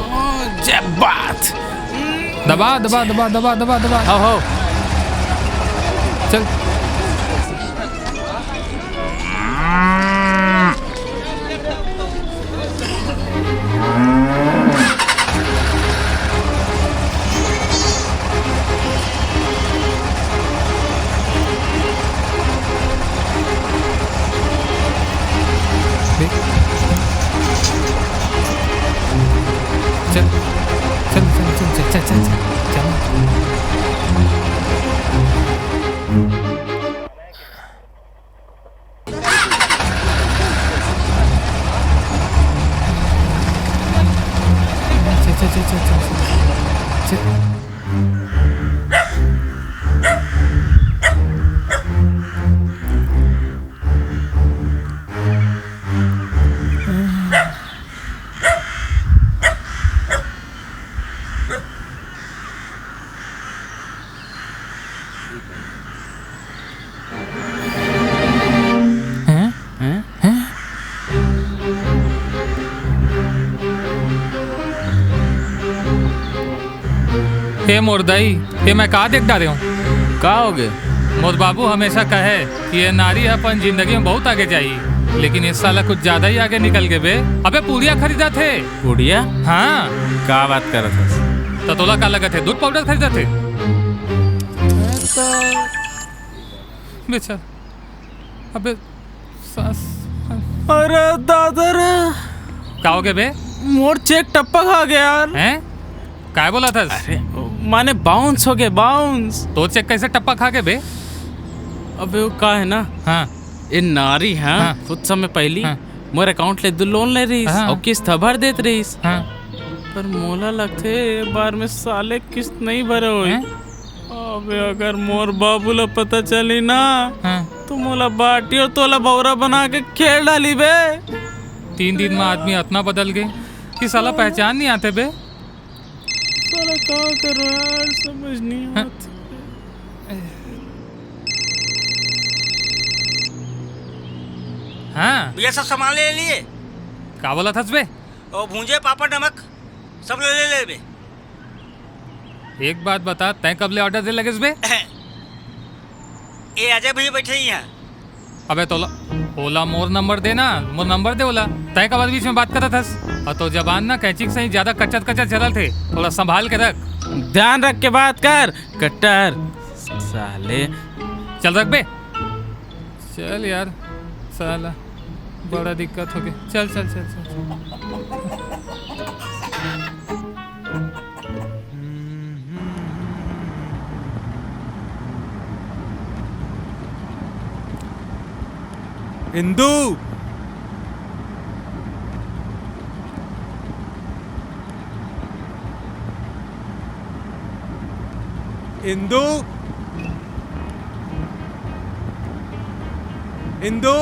जय बात। दबा, दबा, दबा, दबा, दबा, दबा। हो, हो। चल। चल, चल, चल। चल, चल, चल। ए मोर दाई, ए मैं का देख डारे हूँ? का हो गए? मोर बाबू हमेशा कहे कि ये नारी ह अपन जिंदगी में बहुत आगे जाई, लेकिन इस साला कुछ ज्यादा ही आगे निकल गए बे। अबे पूड़िया खरीदा थे। पूड़िया? हाँ। का बात करत हस? तो तोला का लगत है, दूध पाउडर खरीदा थे? बेचारा। अबे सास। अरे दादा रे। का हो गया बे? मोर चेक टप्पा खा गया यार। हैं? काय बोला था? अरे, माने बाउंस हो गया, बाउंस। तो चेक कैसे टप्पा खा गए बे? अबे वो का है ना, हाँ। ये नारी, हाँ, हाँ। कुछ समय पहली हाँ। मोर अकाउंट ले दो लोन ले रहीस हाँ। और किस्त भर देत रहीस। हाँ। पर मोला लगथे, ए बार में साले किस्त नहीं भरे होई। हैं? अबे अगर मोर बाबू ला पता चली ना, हाँ। तो मोला बाटी और तोला बौरा बना के खेल डाली बे। तीन दिन में आदमी अतना बदल गए कि साला पहचान नहीं आते बे। साला का करो यार, समझ नहीं हाँ। आते। हाँ। भैया, सब सामान ले लिए। का बोला था बे? और भूंजे, पापड़, नमक, सब ले, ले, ले बे। एक बात बता, तैं कब ले ऑर्डर दे लगे बे? ए अजय भैया बैठे ही हैं। अबे तोला, ओला मोर नंबर दे ना, मोर नंबर दे ओला। तैं काबर बीच में बात करत हस? और तो जबान ना कैंची के सही ज्यादा कचर कचर चलत हे, थोड़ा संभाल के रख। ध्यान रख के बात कर, कट्टर साले। चल रख बे। चल यार, साला बड़ा दिक्कत हो गया। चल, चल, चल, चल, चल। इंदू, इंदू, इंदू।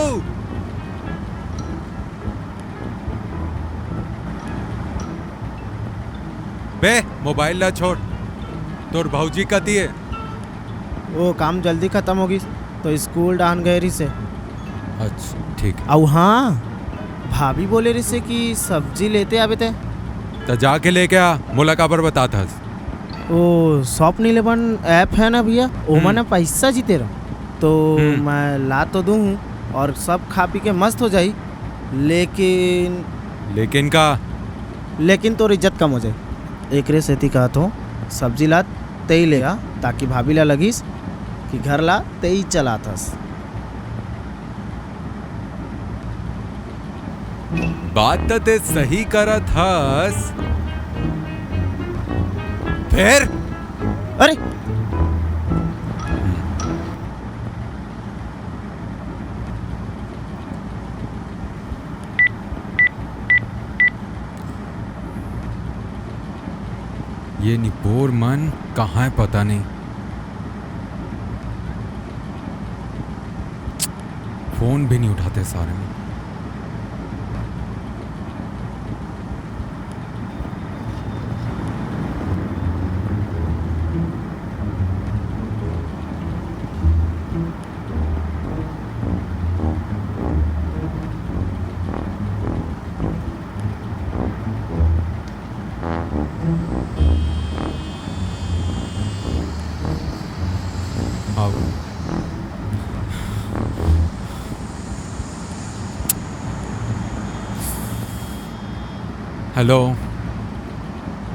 बे, मोबाइल ला छोड़। तोर भौजी कती हे? वो काम जल्दी खत्म हो गई, तो स्कूल डाहन गए रहिसे। अच्छा, ठीक है। अउ हाँ, भाभी बोले रहिसे कि सब्जी लेते आबे ते। त जाके लेके आ, मोला काबर बतात हस? वो शॉप नहीं लेबन ऐप है ना भैया, ओमा हम्म। ना पैसा जीते रहो, तो हम्म। मैं ला तो दूँ हूँ और सब खा पी के मस्त हो जाई, लेकिन लेकिन का? लेकिन तोर इज्जत कम हो जाए। एकरे सेती कहत हूँ, सब्जी ला तेई ले आ, ताकि भाभी ला लगिस कि घर ला तेई चलात हस। बात त ते सही करत हस। फिर? अरे! ये निपोर मन कहाँ है पता नहीं। फोन भी नहीं उठाते सारे मन। आओ। हेलो।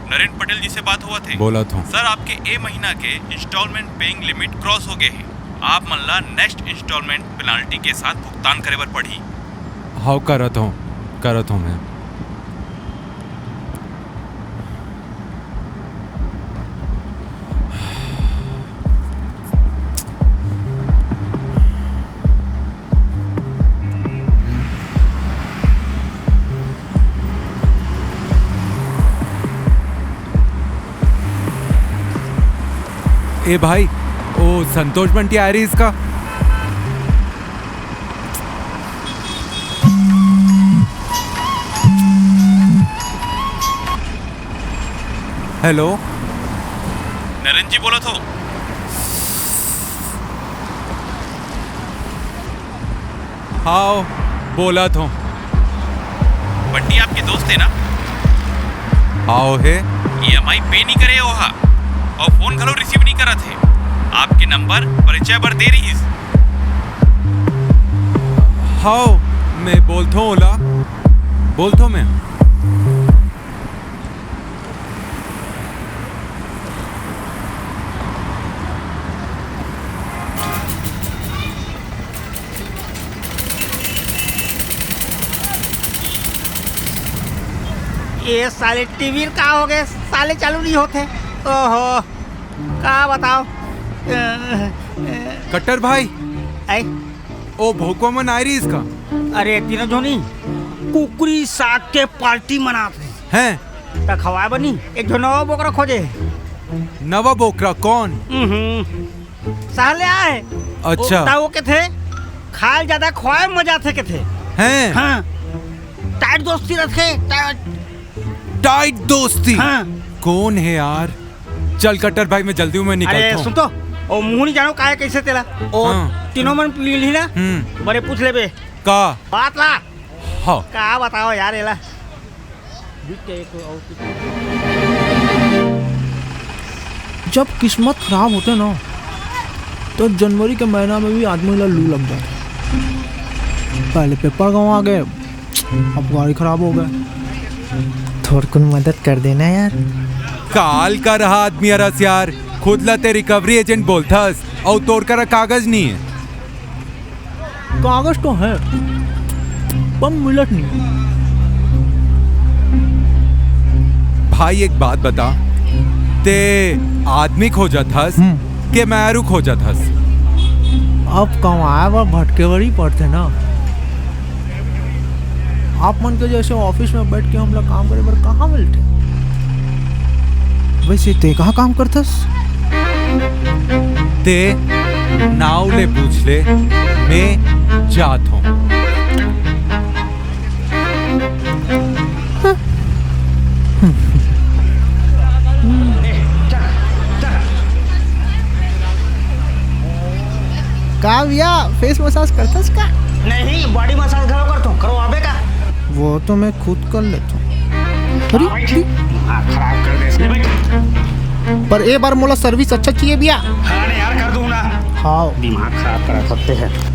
नरेंद्र पटेल जी से बात हुआ थे? बोला था। सर, आपके ए महीना के इंस्टॉलमेंट पेइंग लिमिट क्रॉस हो गए हैं। आप मन ला नेक्स्ट इंस्टॉलमेंट पेनाल्टी के साथ भुगतान करे बर पड़ही। हाव, करत हूँ, करत हूँ मैं। ए भाई, ओ संतोष बंटी आ रही इसका। हेलो। नरेंद्र जी बोलत हो? हाव, बोलत हो। बंटी आपके दोस्त है ना? हाव है। ईएमआई पे नहीं करे हो हा? अउ फोन घलो रिसीव नइ करत हे। आपके नंबर परिचय बर दे रहिस। हव, मैं बोलथों ओला, बोलथों मैं। ये साले टीवी का हो गए, साले चालू नहीं होते। ओहो, का बताओ। कट्टर भाई, आई? ओ भोकवा मन आय रहिस का? अरे तीनों झोनी कुकरी साग के पार्टी मनात हे। हैं? त खवाए बनी एक झो नवा बोकरा खोजे। नवा बोकरा कौन? हम्म। साले आए। अच्छा। ओ, त वो के थे, खाल ज्यादा, खवाए मजा थे के थे। हैं? हाँ। टाइट दोस्ती रखे, टाइट। टाइट दोस्ती? हाँ। कौन है यार? चल कट्टर भाई, मैं जल्दी हूँ, मैं अरे निकलता हूँ। सुन तो, ओ मुंह नहीं जानो काय कैसे तेला। ओ हाँ। तीनों मन पी ली ना। हम्म। बड़े पूछ लेबे। का? बात ला। हाँ। का बताओ यार एला। जब किस्मत खराब होते ना, तो जनवरी के महीना में भी आदमी ला लू लग जाए। पहले पेपर गंवा गए, अब गाड़ी खराब हो गए। थोड़कुन मदद कर देना यार। काल का रहा आदमी अरस यार, खुद ला ते रिकवरी एजेंट बोलथस, अउ तोर करा कागज नहीं है। कागज तो है, पर मिलत नहीं। भाई, एक बात बता, ते आदमी खोजत हस हम्म। के मैरू खोजत हस? अब कमाए बर भटके बर ही पड़थे ना। आप मन के जैसे ऑफिस में बैठ के हमला काम करे बर कहाँ मिलथे? वैसे ते कहाँ काम करथस? ते नाव ले पूछ ले, मैं जात हूँ। का भैया, फेस मसाज करथस का? नहीं, बॉडी मसाज घलो करथों, करवाबे का? वो तो मैं खुद कर लेता हूँ। अरे, हाँ, बैठ। दिमाग खराब कर दे इसने, बैठ। पर ए बार मोला सर्विस अच्छा चाहिए भैया। हाँ, नहीं यार, कर दूँ ना। हाँ। दिमाग खराब करा सकते हैं।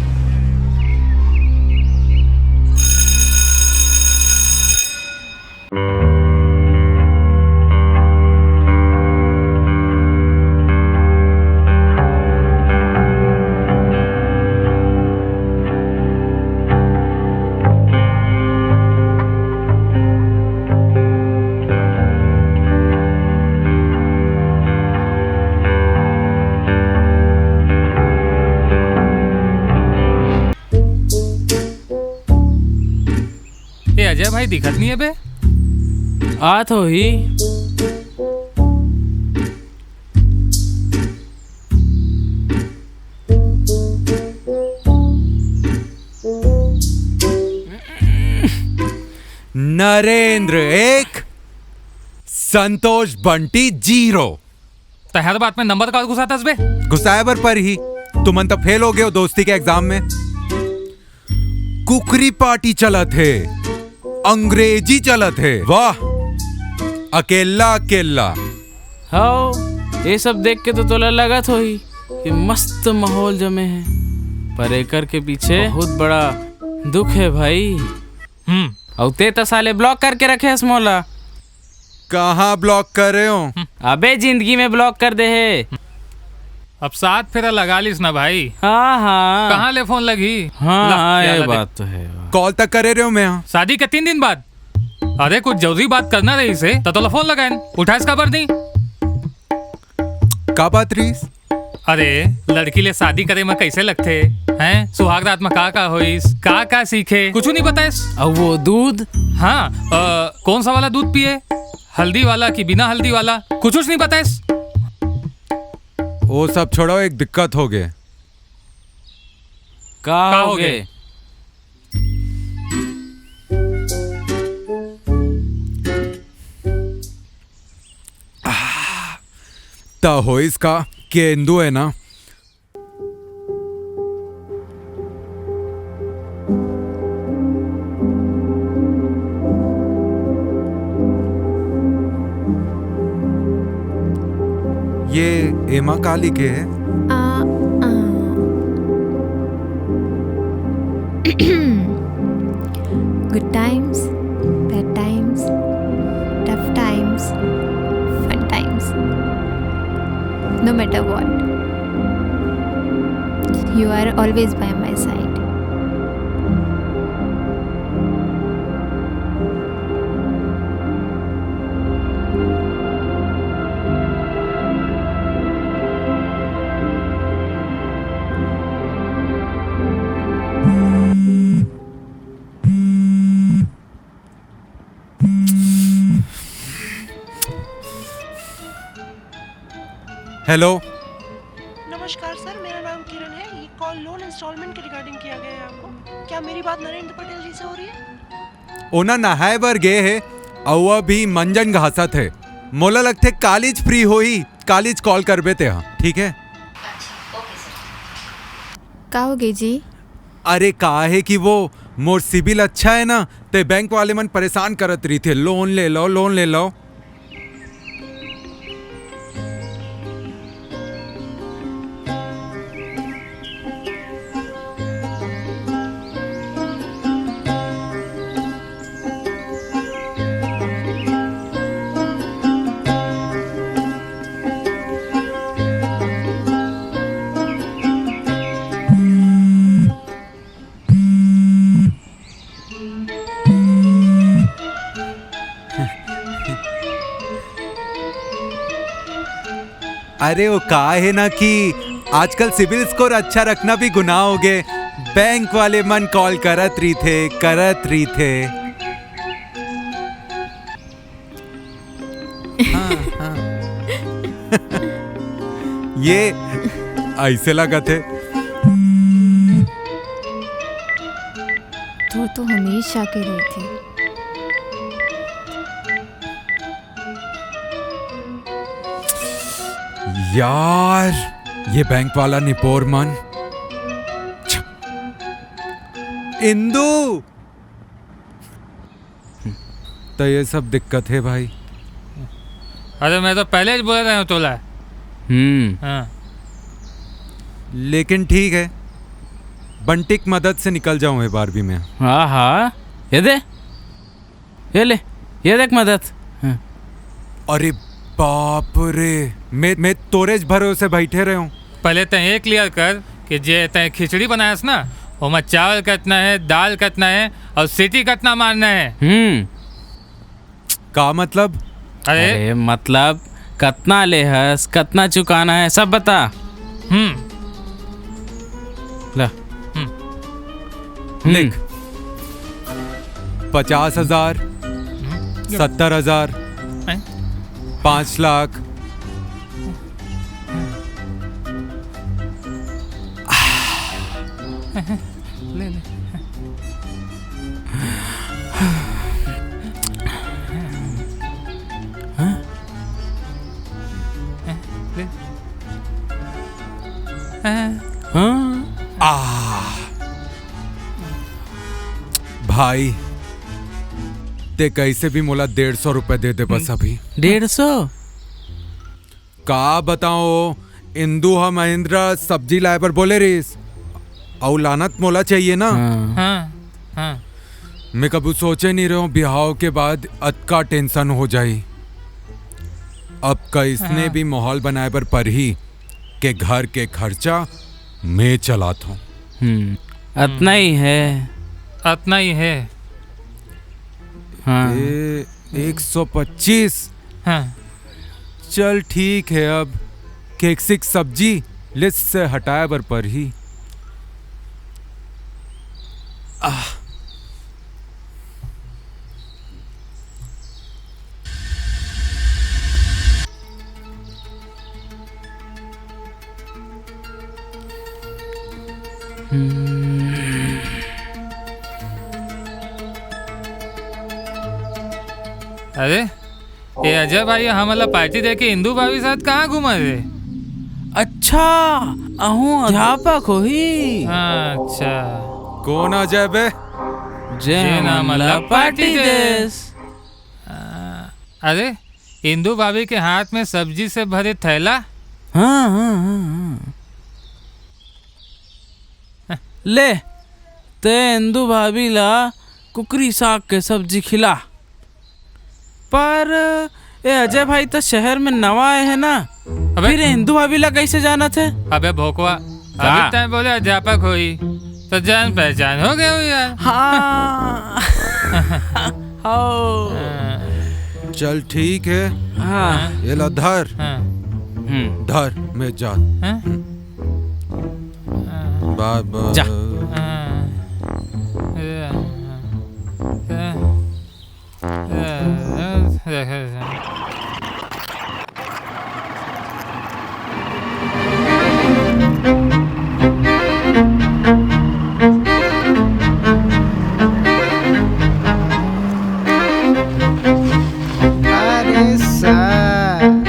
ए अजय भाई, दिखत नहीं है बे। आत होही। नरेंद्र एक, संतोष बंटी जीरो। त हर बात में नंबर का घुसाथस बे? घुसाए बर पर ही, तुमन तो फेल हो गए हो दोस्ती के एग्जाम में। कुकरी पार्टी चलत हे, अंग्रेजी चलत हे। वाह, अकेल्ला अकेल्ला। हव, ये सब देख के तो तोला लगत होही कि मस्त माहौल जमे हे, पर एकर के पीछे बहुत बड़ा दुख हे भाई। हम्म। अउ ते त साले ब्लॉक करके रखे हस मोला। कहाँ ब्लॉक करे हो? अबे जिंदगी में ब्लॉक कर दे हे। अब सात फेरा लगा लिस ना भाई। हाँ, हाँ। कहाँ ले फोन लगही? हाँ, ला, हाँ, ये बात तो है। कॉल तक करे रहे हो मैं। शादी के तीन दिन बाद। अरे, कुछ जरूरी बात करना रहिसे, त तोला फोन लगाएन। उठाएस काबर नहीं? का बात रहिस? अरे, लड़की ले शादी करे म कैसे लगथे? हैं? सुहाग रात म का का होइस? का का सीखे? कुछ नहीं बताएस। अउ वो दूध? हाँ, अ, कौन सा वाला दूध पिए? हल्दी वाला कि बिना हल्दी वाला? कुछ नहीं बताएस। वो सब छोड़ो, एक दिक्कत हो गए। का का हो हो गए? गए? त होइस का, केंदू है ना, ये एमा का लिखे हे? आ, आ। Good times, bad times, tough times, fun times. No matter what, you are always by my side. Hello. नमस्कार सर, मेरा नाम किरण है। ये कॉल लोन इंस्टॉलमेंट के रिगार्डिंग किया गया है आपको। क्या मेरी बात नरेंद्र पटेल जी से हो रही है? ओना नहाए बर गे हे, अउ अभी मंजन घासत हे। मोला लगथे कालीच फ्री होही, कालीच कॉल करबे तेहा, ठीक है? का हो गे जी? अरे का हे कि वो मोर सिबिल अच्छा है ना, ते बैंक वाले मन परेशान करत रहिथे, लोन ले लो, लोन ले लो। अरे, वो का हे ना कि आजकल सिबिल स्कोर अच्छा रखना भी गुनाह हो गे। बैंक वाले मन कॉल करत रहिथे, करत रहिथे। हाँ, हाँ। ये ऐसे लगत हे। तू तो हमेशा के रहिथे। यार, ये बैंक वाला निपोर मन। इंदू, त ये सब दिक्कत हे भाई। अरे, मैं तो पहले ही बोल रहा हूँ तोला। हम्म। हाँ। लेकिन ठीक है, बंटिक मदद से निकल जाऊँ ये बार भी मैं। हाँ, हाँ, ये दे, ये ले, ये देख मदद। हाँ। अरे बाप रे, मैं, मैं तोरेज भरोसे बैठे रहे हूँ। पहले तय ये क्लियर कर कि जे तय खिचड़ी बनायस ना, ओमा चावल कितना है, दाल कितना है और सीटी कितना मारना है। हम्म। का मतलब? अरे। अरे मतलब, कतना लेहस, कतना चुकाना है, सब बता। हम्म। ला। हम्म। हम्म। लिख। पचास हजार, हम्म। सत्तर हजार, हैं? पाँच लाख। ले, ले। हाँ? ले। हाँ? आ। भाई, ते कैसे भी मोला डेढ़ सौ रुपए दे दे बस हम्म। अभी। डेढ़ सौ? का बताओ, इंदू ह महिंद्रा सब्जी लाए बर बोले रहिस, अउ लानत मोला चाहिए ना। हाँ। हाँ, हाँ। मैं कभू सोचे नहीं रहे हूँ बिहाव के बाद अतका टेंशन हो जाई। अब कइसने हाँ। भी माहौल बनाए बर परही के घर के खर्चा मैं चलात हूँ। हम्म, अतना ही है। अतना ही है। हाँ। ए, एक सौ पच्चीस। हाँ। चल ठीक है, अब केक्सिक सब्जी लिस्ट से हटाए बर परही। आह। हम्म। अरे, ए अजय भाई, हमन ला पार्टी देके इंदू भाभी साथ कहाँ घूमत हे? अच्छा, अहूँ अध्यापक होही। अच्छा। कौन अजय बे? जे जेन हमन हमन ला ला पार्टी पार्टी देस। देस। आ, अरे, इंदू भाभी के हाथ में सब्जी से भरे थैला। हाँ, हाँ, हाँ, हाँ। ले, ते इंदू भाभी ला कुकरी साग के सब्जी खिला। पर ए अजय भाई तो शहर में नवा आए हे ना, अबे फिर इंदू भाभी ला कैसे जानथे? अबे भोकवा, का? अभी तैं बोले अध्यापक होई, तो जान पहचान हो गए हो यार। हाँ। हो। चल ठीक है, हाँ। ये ला धर। हाँ। हम्म। धर, मैं जा। हाँ? बाय बाय। जा। हाँ। अरे सर।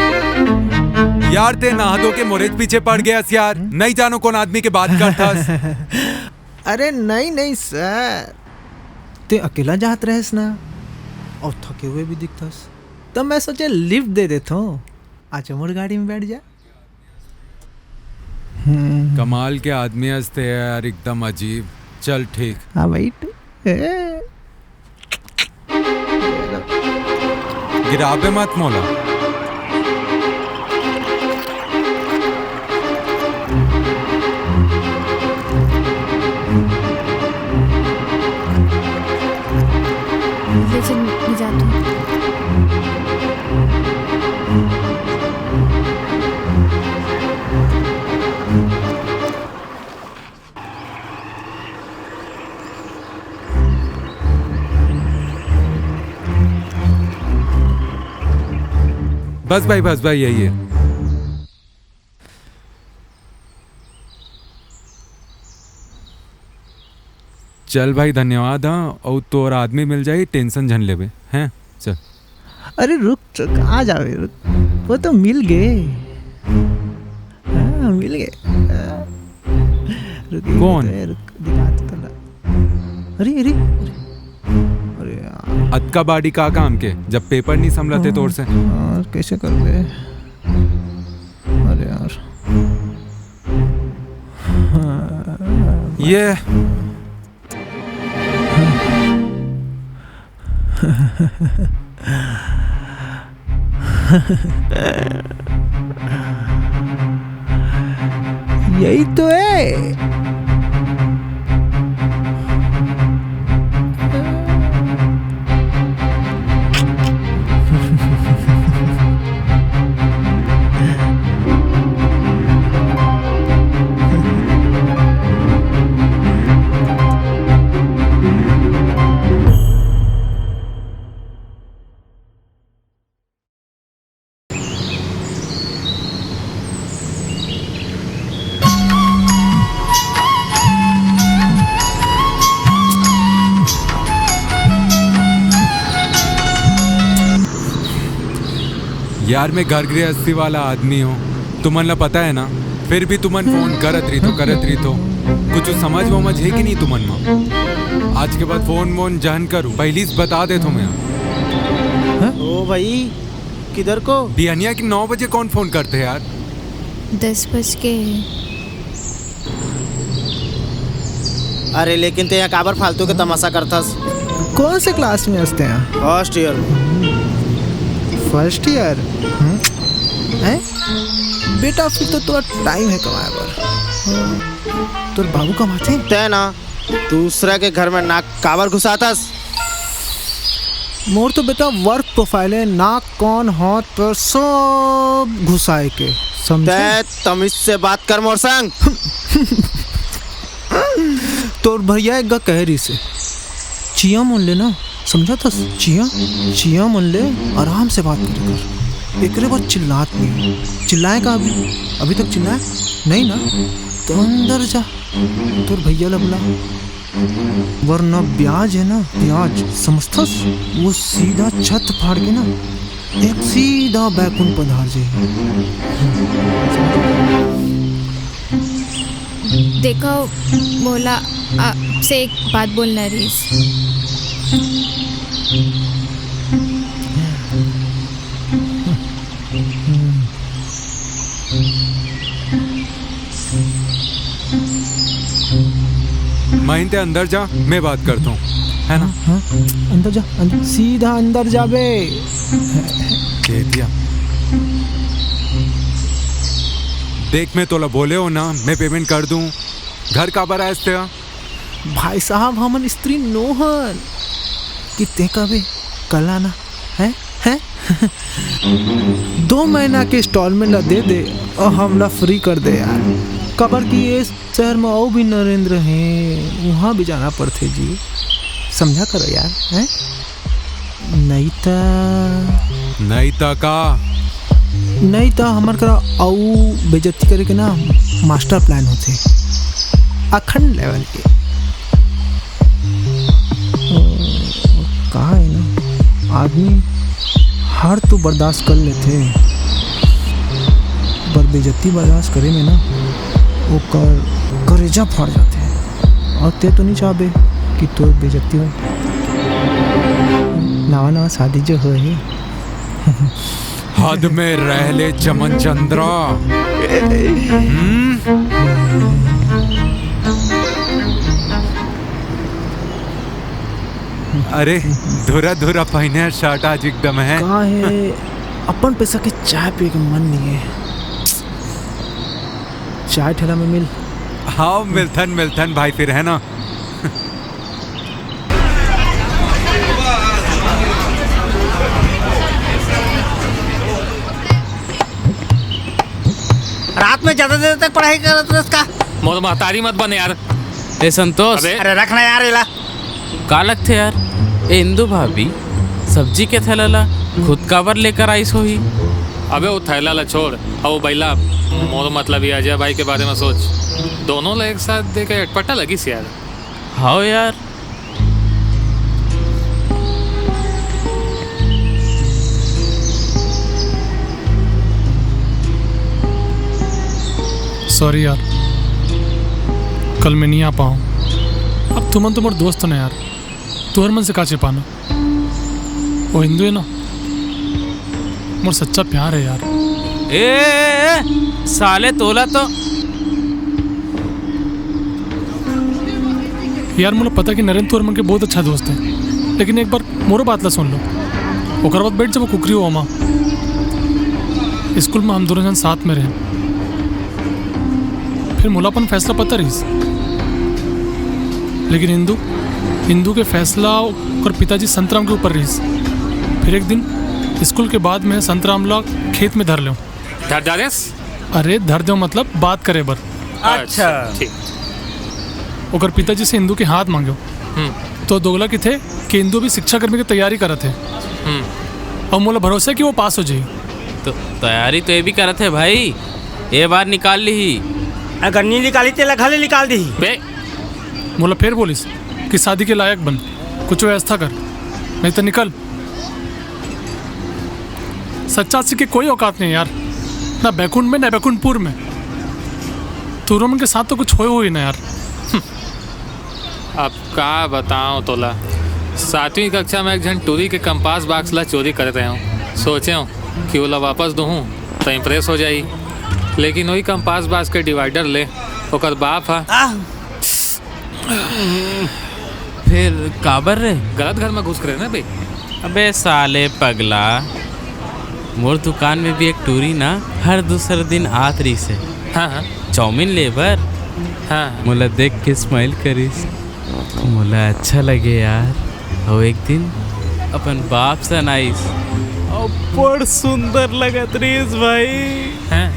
यार, ते नहा धो के मोरेच पीछे पड़ गयस यार। नहीं जानो कौन आदमी के बात करथस। अरे नहीं, नहीं सर, ते अकेला जात रहेस ना, और थके हुए भी दिखथस, तब मैं सोचे लिफ्ट दे देथों, आजा मोर गाड़ी में बैठ जा। हम्म। कमाल के आदमी हस ते यार, एकदम अजीब। चल ठीक। हाँ भाई, ए। गिराबे मत मोला। ले चल, मैं जाती हूँ। बस भाई, बस भाई, यही है। चल भाई, धन्यवाद। हाँ, अउ तोर आदमी मिल जाही, टेंशन झन लेबे, हैं? चल। अरे रुक, रुक, आ जावे, रुक। वो तो मिल गए। हाँ, मिल गए। हाँ। रुक, ये कौन? तो है, रुक, दिखा तो ला। अरे, अरे, अरे। अरे यार। अतका बाड़ी का काम के, जब पेपर नहीं संभलते तोर से? यार, कैसे करबे? अरे यार। ये। यही तो है। यार, मैं घर गृहस्थी वाला आदमी हूँ, तुमन ला पता है ना, फिर भी तुमन फोन करत रहिथो, करत रहिथो। कुछ समझ वमझ है कि नहीं तुमन मा? आज के बाद फोन वोन झन करू, पहली से बता देथो मैं। ओ भाई, किधर को? बिहनिया के नौ बजे कौन फोन करथे यार? दस बज के। अरे लेकिन ते यहाँ काबर फालतू के तमाशा करथस? कौन से क्लास में हस ते? First year. First year? हम्म? हैं? बेटा, फिर तो तोर टाइम है कमाए बर। तोर बाबू कमाथे? ते ना दूसरा के घर में नाक काबर घुसाथस? मोर तो बेटा वर्क प्रोफाइल है, नाक कान हाथ पैर सब घुसाए के, समझे? ते तमीज से बात कर मोर संग। तोर भैया एक गा कहे रहिसे, चिया मन ले ना, समझथस? चिया, चिया मन ले आराम से बात करे कर। एकरे बर चिल्लात नहीं। चिल्लाए का अभी? अभी तक चिल्लाए नहीं ना? तो अंदर जा, तोर भैया ला बुला। वरना ब्याज है ना, ब्याज, समझथस? वो सीधा छत फाड़ के ना, एक सीधा बैकुंठ पधार जाही। देखो, मोला आपसे एक बात बोलना रहिस। ते अंदर जा, मैं बात करता हूँ, है ना? हाँ, अंदर जा, अंदर, सीधा अंदर जाबे। दे दिया। देख, मैं तोला बोले हो ना, मैं पेमेंट कर दूँ। घर काबर आयस ते? भाई साहब, हमन स्त्री नोहन कि ते कबे कल आना है, हैं? दो महीना के इंस्टॉलमेंट ला दे दे और हमला फ्री कर दे यार। काबर कि ये शहर में अउ भी नरेंद्र हैं, वहाँ भी जाना पड़थे जी। समझा करो यार, हैं? नहीं त नहीं त का? नहीं त हमर करा अउ बेइज्जती करे के ना मास्टर प्लान होथे, अखंड लेवल के। अ, का है ना, आदमी हार तो बर्दाश्त कर लेथे, पर बेइज्जती बर्दाश्त करे में ना ओकर करेजा फाड़ जाथे। और ते तो नहीं चाहबे कि तोर बेइज्जती हो। नवा नवा शादी जो होए हे। हद में रह ले चमन चंद्रा। हम्म? अरे, धुरा धुरा पहिने शर्ट आज एकदम है। का है, अपन पैसा के चाय पिए के मन नहीं है। चाय ठेला में मिल। हाँ, मिलथन, मिलथन भाई, फिर है ना। रात में ज्यादा देर तक पढ़ाई करत रहस का? मोर महतारी मत बन यार। ए संतोष। अबे। अरे रख ना यार एला। का लगथे यार, ए इंदु भाभी सब्जी के थैला ला खुद काबर लेकर आइस होही? अबे वो थैला ला छोड़, अउ वो बैला, मोर मतलब ये अजय भाई के बारे में सोच। दोनों ला एक साथ देख के अटपटा लगिस यार। हाव यार। सॉरी यार, कल मैं नहीं आ पाऊँ। अब तुमन तो मोर दोस्त हो ना यार, तुहर मन से का छिपाना। वो इंदु है ना, मोर सच्चा प्यार है यार। ए, ए, ए, साले तोला तो। यार, मोला पता कि नरेंद्र तोर मन के बहुत अच्छा दोस्त है, लेकिन एक बार मोरो बात ला सुन लो। ओकर बाद बैठ जब वो कुकरी हो ओमा। स्कूल में हम दोनों जन साथ में रहे, फिर मोला अपन फैसला पता रहिस, लेकिन इंदु, इंदु के फैसला ओकर पिताजी संतराम के ऊपर रहिस। फिर एक दिन स्कूल के बाद में संतराम ला खेत में धर लेव। धर डारेस? अरे, धर देव मतलब बात करे बर। अच्छा। ठीक। ओकर पिताजी से इंदु के हाथ मांगेव। हम्म। तो दोगला किथे कि इंदु भी शिक्षा कर्मी की तैयारी करत हे। हम्म। अउ मोला भरोसा है कि वो पास हो जाही। तो तैयारी तो ये भी करत हे भाई, ये बार निकाल लीही। अगर नी निकाली तेला घले निकाल दीही। बे। मोला फिर बोलिस कि शादी के लायक बन, कुछ व्यवस्था कर, नहीं तो निकल। सच्चा आशिक के कोई औकात नहीं यार, ना बैकुंठ में ना बैकुंठपुर में। तुरमन के साथ तो कुछ होए हुए ना यार। अब का बताओ तोला, सातवीं कक्षा में एक झन टूरी के कंपास बॉक्स ला चोरी करे रहे हूँ। सोचे हूँ कि ओला वापस दूँ तो इम्प्रेस हो जाई, लेकिन वही कंपास बॉक्स के डिवाइडर ले ओकर बाप हा। आह! फिर काबर रे? गलत घर में घुस के रहे ना बे। अबे साले पगला, मोर दुकान में भी एक टूरी ना हर दूसर दिन आत रहिस हे। हाँ, हाँ। चाउमीन ले बर। हाँ। मोला देख के स्माइल करिस, मोला अच्छा लगे यार। अउ एक दिन अपन बाप सन आइस, अउ बड़ सुंदर लगत रहिस भाई। हाँ।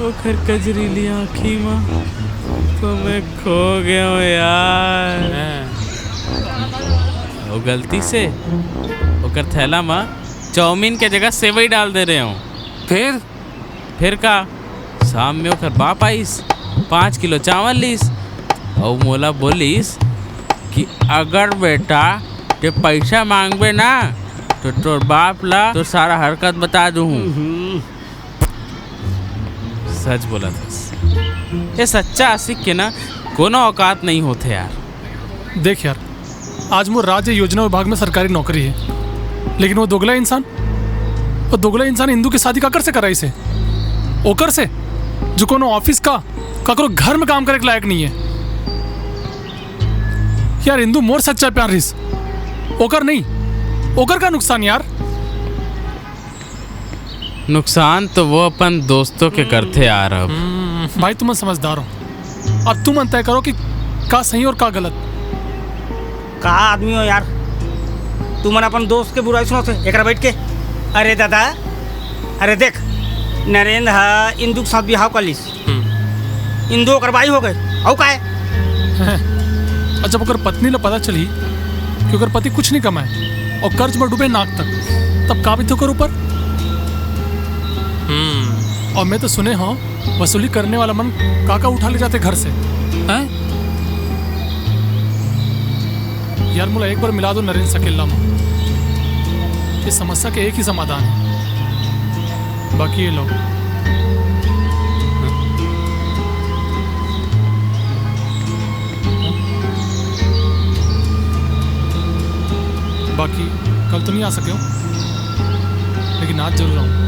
ओकर कजरीली आँखी म तो मैं खो गया हूँ यार। हाँ। अउ गलती से ओकर थैला म चाउमीन के जगह सेवई डाल दे रहे हूँ। फिर? फिर का, शाम में ओकर बाप आइस, पाँच किलो चावल लीस, अउ मोला बोलिस कि अगर बेटा ते पैसा मांगबे ना, तो तोर बाप ला तोर सारा हरकत बता दूँ। हम्म। सच बोलत हस। ये सच्चा आशिक के ना कोनो औकात नहीं होथे यार। देख यार, आज मोर राज्य योजना विभाग में सरकारी नौकरी है, लेकिन वो दोगला इंसान, वो दोगला इंसान इंदु के शादी काकर से कराइस हे? ओकर से, जो कोनो ऑफिस का, काकरो घर में काम करे के लायक नहीं है। यार, इंदू मोर सच्चा प्यार रहिस, ओकर नहीं। ओकर का नुकसान यार? नुकसान तो वो अपन दोस्तों के करथे यार। अब हम्म, भाई, तुमन समझदार हो, अब तुमन तय करो कि का सही और का गलत। का आदमी हो यार, तुमन अपन दोस्त के बुराई सुनाथे एकरा बैठ के। अरे दादा, अरे देख, नरेंद्र ह इंदू के साथ बिहाव कर लिस। हम्म। इंदू ओकर बाई हो गए, अउ काय? और जब ओकर पत्नी ल पता चली कि ओकर पति कुछ नहीं कमाए और कर्ज में डूबे नाक तक, तब का बीतही ओकर ऊपर? हम्म। और मैं तो सुने हूँ, वसूली करने वाला मन का का उठा ले जाथे घर से। हैं? यार, मोला एक बार मिला दो नरेंद्र सकेल्ला में। ये समस्या के एक ही समाधान है, बाकी ये लो। बाकी कल तो नहीं आ सके हो, लेकिन आज जरूर आऊँ।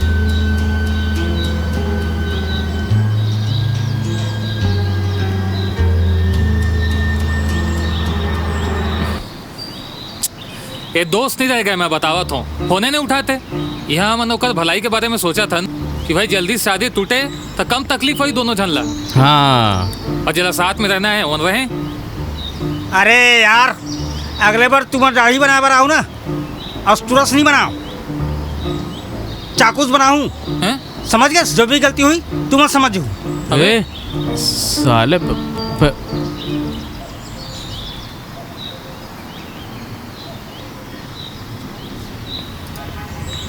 ये दोस्त नहीं रह गए, मैं बतावत हूँ, फोने नहीं उठाते। यहाँ हमन ओकर भलाई के बारे में सोचत हन कि भाई जल्दी से शादी टूटे तो कम तकलीफ होई दोनों झन ला। हाँ। और जेला साथ में रहना है, ओन रहे। अरे यार, अगले बार तुमन दाढ़ी बनाए बर आऊ ना, अस्तुरस नहीं बनाओ, चाकूस बनाऊं। हैं? समझ गए? जो भी गलती हुई, तुमन समझो। अबे। ए, साले प, प,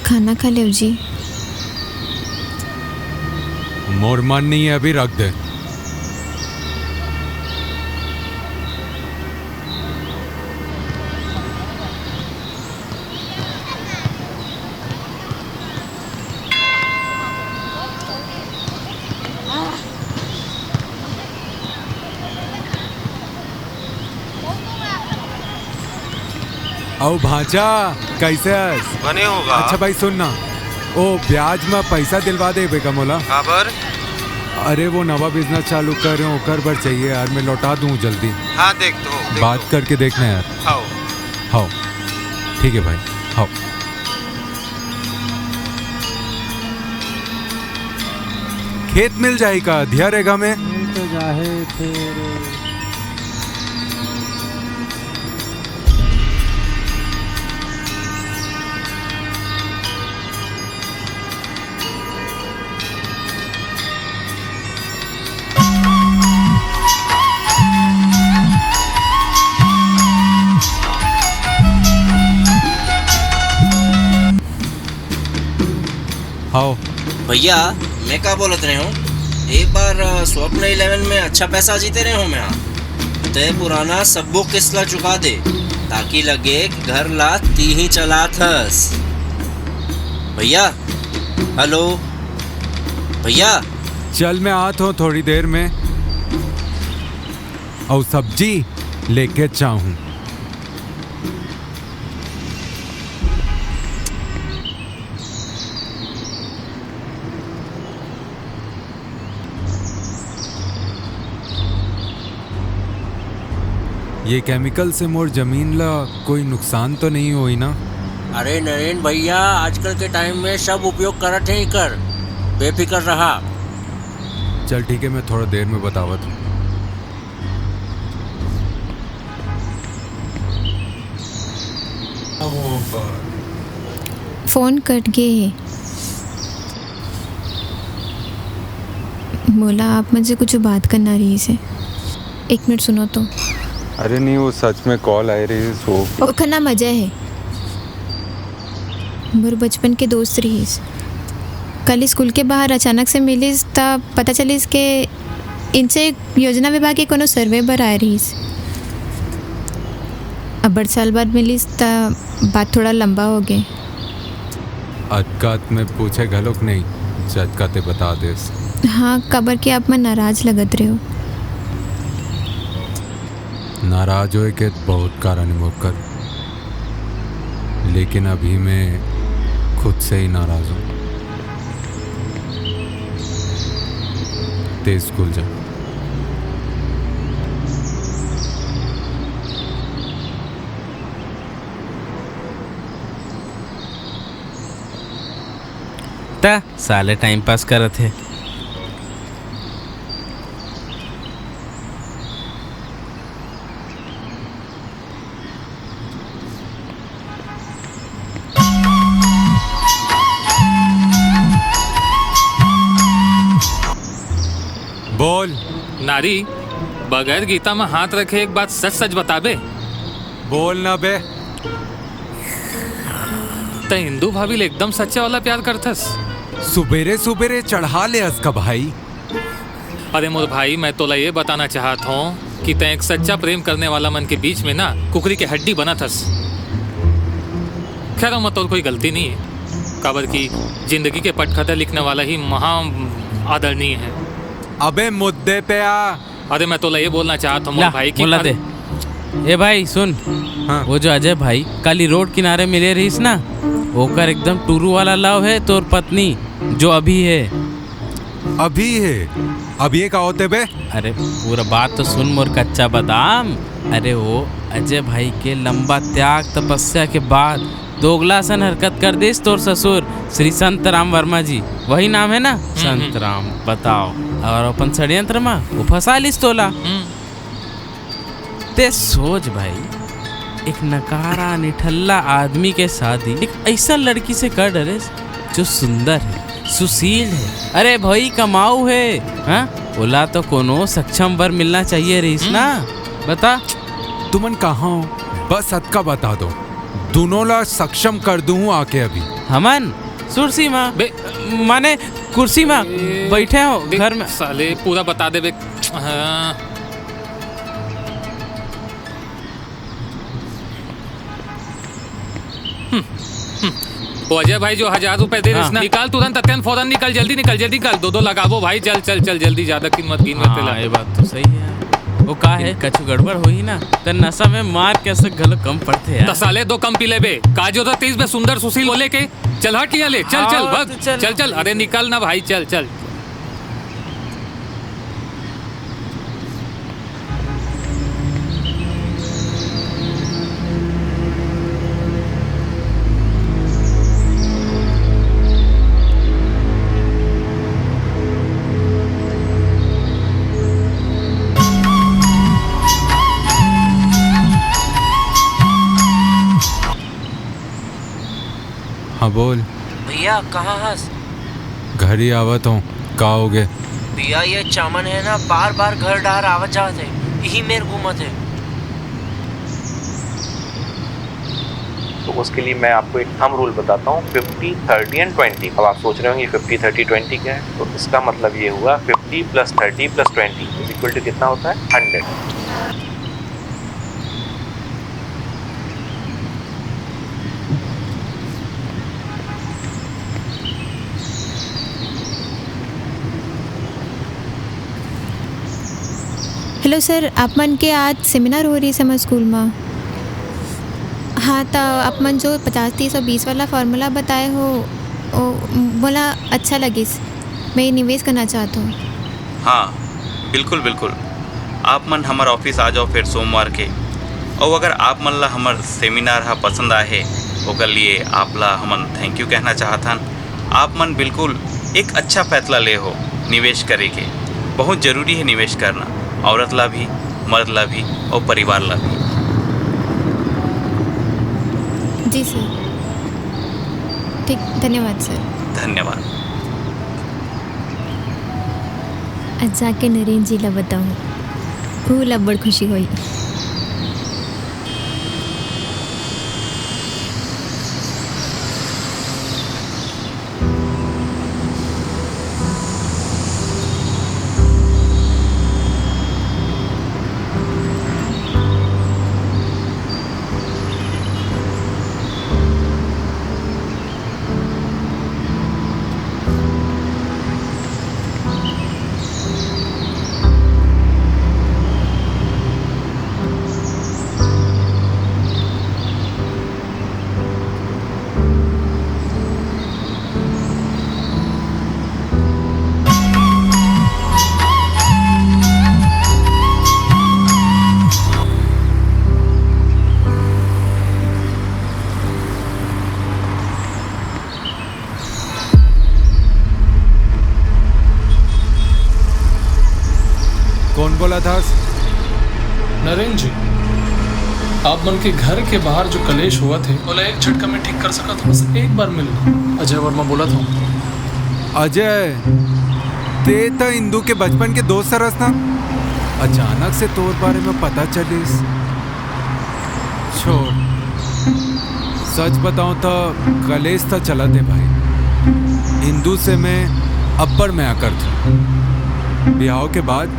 खाना खा लेव जी। मोर मन नहीं है, अभी रख दे। अउ भांचा, कैसे हस? बने होगा। अच्छा भाई, सुन ना, ओ ब्याज में पैसा दिलवा देबे का मोला? काबर? अरे, वो नवा बिजनेस चालू कर रहे हो, ओकर बर चाहिए यार, मैं लौटा दूं जल्दी। हाँ, देख तो, देख बात तो। करके देखना यार। हाव। हाव, ठीक है भाई, हाव। खेत मिल जाही का अधिया रेगा में? मिल तो जाहे फेर। हाव। भैया, मैं का बोलत रहे हूँ, एक बार, अ, स्वप्न इलेवन में अच्छा पैसा जीते रहे हूँ मैं। हाँ, तय पुराना सब्बो किस्त ला चुका दे, ताकि लगे कि घर ला ती ही चलात हस। भैया, हेलो भैया। चल, मैं आत हूँ थोड़ी देर में, अउ सब्जी लेके चाहूँ। ये केमिकल से मोर जमीन ला कोई नुकसान तो नहीं होई ना? अरे नरेन भैया, आजकल के टाइम में सब उपयोग करत हैं एकर, बेफिकर रहा। चल ठीक है, मैं थोड़ा देर में बतावत हूँ। फोन कट गे हे। मोला आप मन से कुछ बात करना रहिस हे। एक मिनट सुनो तो। अरे नहीं, वो सच में कॉल आए रहिस, वो ओखर नाम अजय हे। मोर बचपन के दोस्त रहिस। कल स्कूल के बाहर अचानक से मिलिस, त पता चलिस के इनसे योजना विभाग के कोनो सर्वे बर आए रहिस। अब्बड़ साल बाद मिलिस, त बात थोड़ा लंबा हो गे। अतका त मैं पूछे घलोक नहीं, जतका ते बता देस। हाँ, काबर कि आप मन नाराज लगत रहे हो। नाराज होए के बहुत कारण हे मोकर, लेकिन अभी मैं खुद से ही नाराज हूँ। ते स्कूल जा। त साले टाइम पास करत हे। बोल। नारी, बगैर गीता म हाथ रखे एक बात सच सच बताबे? बोल ना बे। तैं इंदू भाभी ले एकदम सच्चा वाला प्यार करथस। सुबेरे सुबेरे चढ़ा ले अस का भाई। अरे मोर भाई, मैं तोला ये बताना चाहत हूँ कि तैं एक सच्चा प्रेम करने वाला मन के बीच में ना कुकरी के हड्डी बनत हस। खैर, ओमा तोर कोई गलती नहीं है, काबर कि जिंदगी के पटकथा लिखने वाला ही महा आदरणीय है। अबे मुद्दे पे आ। अरे मैं तोला ये बोलना चाहत हूँ मोर ला, भाई कि बोला अरे दे। ए भाई सुन, हाँ। वो जो अजय भाई काली रोड किनारे मिले रहिस ना, ओकर एकदम टुरू वाला love है तोर पत्नी जो अभी है। अभी है? अब ये का होते बे? अरे पूरा बात तो सुन मोर कच्चा बादाम। अरे वो अजय भाई के लंबा त्याग तपस्या के बाद दोगला असन हरकत कर दिस तोर ससुर श्री संत राम वर्मा जी, वही नाम है ना? हम्म, संत हम्म। राम, बताओ। और अपन षड्यंत्र मा वो फंसा लिस तोला। हम्म। ते सोच भाई, एक नकारा निठल्ला आदमी के शादी एक ऐसा लड़की से कर डरे जो सुंदर है, सुशील है, अरे भाई कमाऊ है, हाँ? ओला तो कोनो सक्षम वर मिलना चाहिए रहिस हम्म। ना, बता। तुमन कहाँ हो? बस अतका बता दो, दोनों ला सक्षम कर दूँ आके अभी। हमन सुरसी मा बे- माने कुर्सी मा ए, बैठे हो बे- घर में। साले पूरा बता दे बे। हाँ। हम्म, हम्म। वो अजय भाई जो हजार रुपए दे रहिस हाँ। ना, निकाल तुरंत, अत्यंत फौरन निकाल, जल्दी निकाल, जल्दी निकाल, दो दो लगाबो भाई, चल चल चल जल्दी, ज्यादा कीमत कीमत हाँ, तेला। ये बात तो सही है। वो का है, कछु गड़बड़ होही ना, त नशा में मार के असर घलो कम पड़थे यार। त साले दो कम पी लेबे, का जरूरत है इसमें सुंदर सुशील बोले के? चल हट यहाँ ले, चल हाँ, चल, भाग, तो चल। चल चल, अरे निकल ना भाई, चल चल। हाँ बोल। भैया कहाँ हस? घर ही आवत हूँ, का हो गे? भैया ये चामन है ना, बार बार घर डार आवत जात है, यही मेर घूमत है। तो उसके लिए मैं आपको एक थंब रूल बताता हूँ, फिफ्टी थर्टी एंड ट्वेंटी। अब आप सोच रहे होंगे फिफ्टी थर्टी ट्वेंटी क्या है, तो इसका मतलब ये हुआ fifty plus thirty plus twenty is equal to कितना होता है? हंड्रेड। हेलो सर, आप मन के आज सेमिनार हो रही समर स्कूल में। हाँ, तो आप मन जो पचास तीस और बीस वाला फॉर्मूला बताए हो, ओ, बोला अच्छा लगिस। मैं निवेश करना चाहता हूँ। हाँ, बिल्कुल बिल्कुल। आप मन हमर ऑफिस आ जाओ फिर सोमवार के। और अगर आप मन ला हमर सेमिनार हा पसंद आए हे, ओकर लिए आप ला हमन थैंक यू कहना चाहत हन। आप मन बिल्कुल एक अच्छा फैसला ले हो निवेश करे के। बहुत जरूरी है निवेश करना, औरत ला भी, मर्द ला भी और परिवार ला भी। जी सर। ठीक, धन्यवाद सर। धन्यवाद। आज जाके नरेंद्र जी ला बताऊँ, फूल अब्बड़ खुशी होई। बोलत हस? नरेंद्र जी, आप मन के घर के बाहर जो कलेश होवत हे, ओला एक झटका में ठीक कर सकत हो। बस एक बार मिल लो। अजय वर्मा बोलत हूँ। अजय, ते त इंदू के बचपन के दोस्त हरस ना? अचानक से तोर बारे में पता चलिस। छोड़, सच बताऊं त कलेश त चलत हे भाई। इंदू से मैं अब्बड़ मया करथों। बिहाव के बाद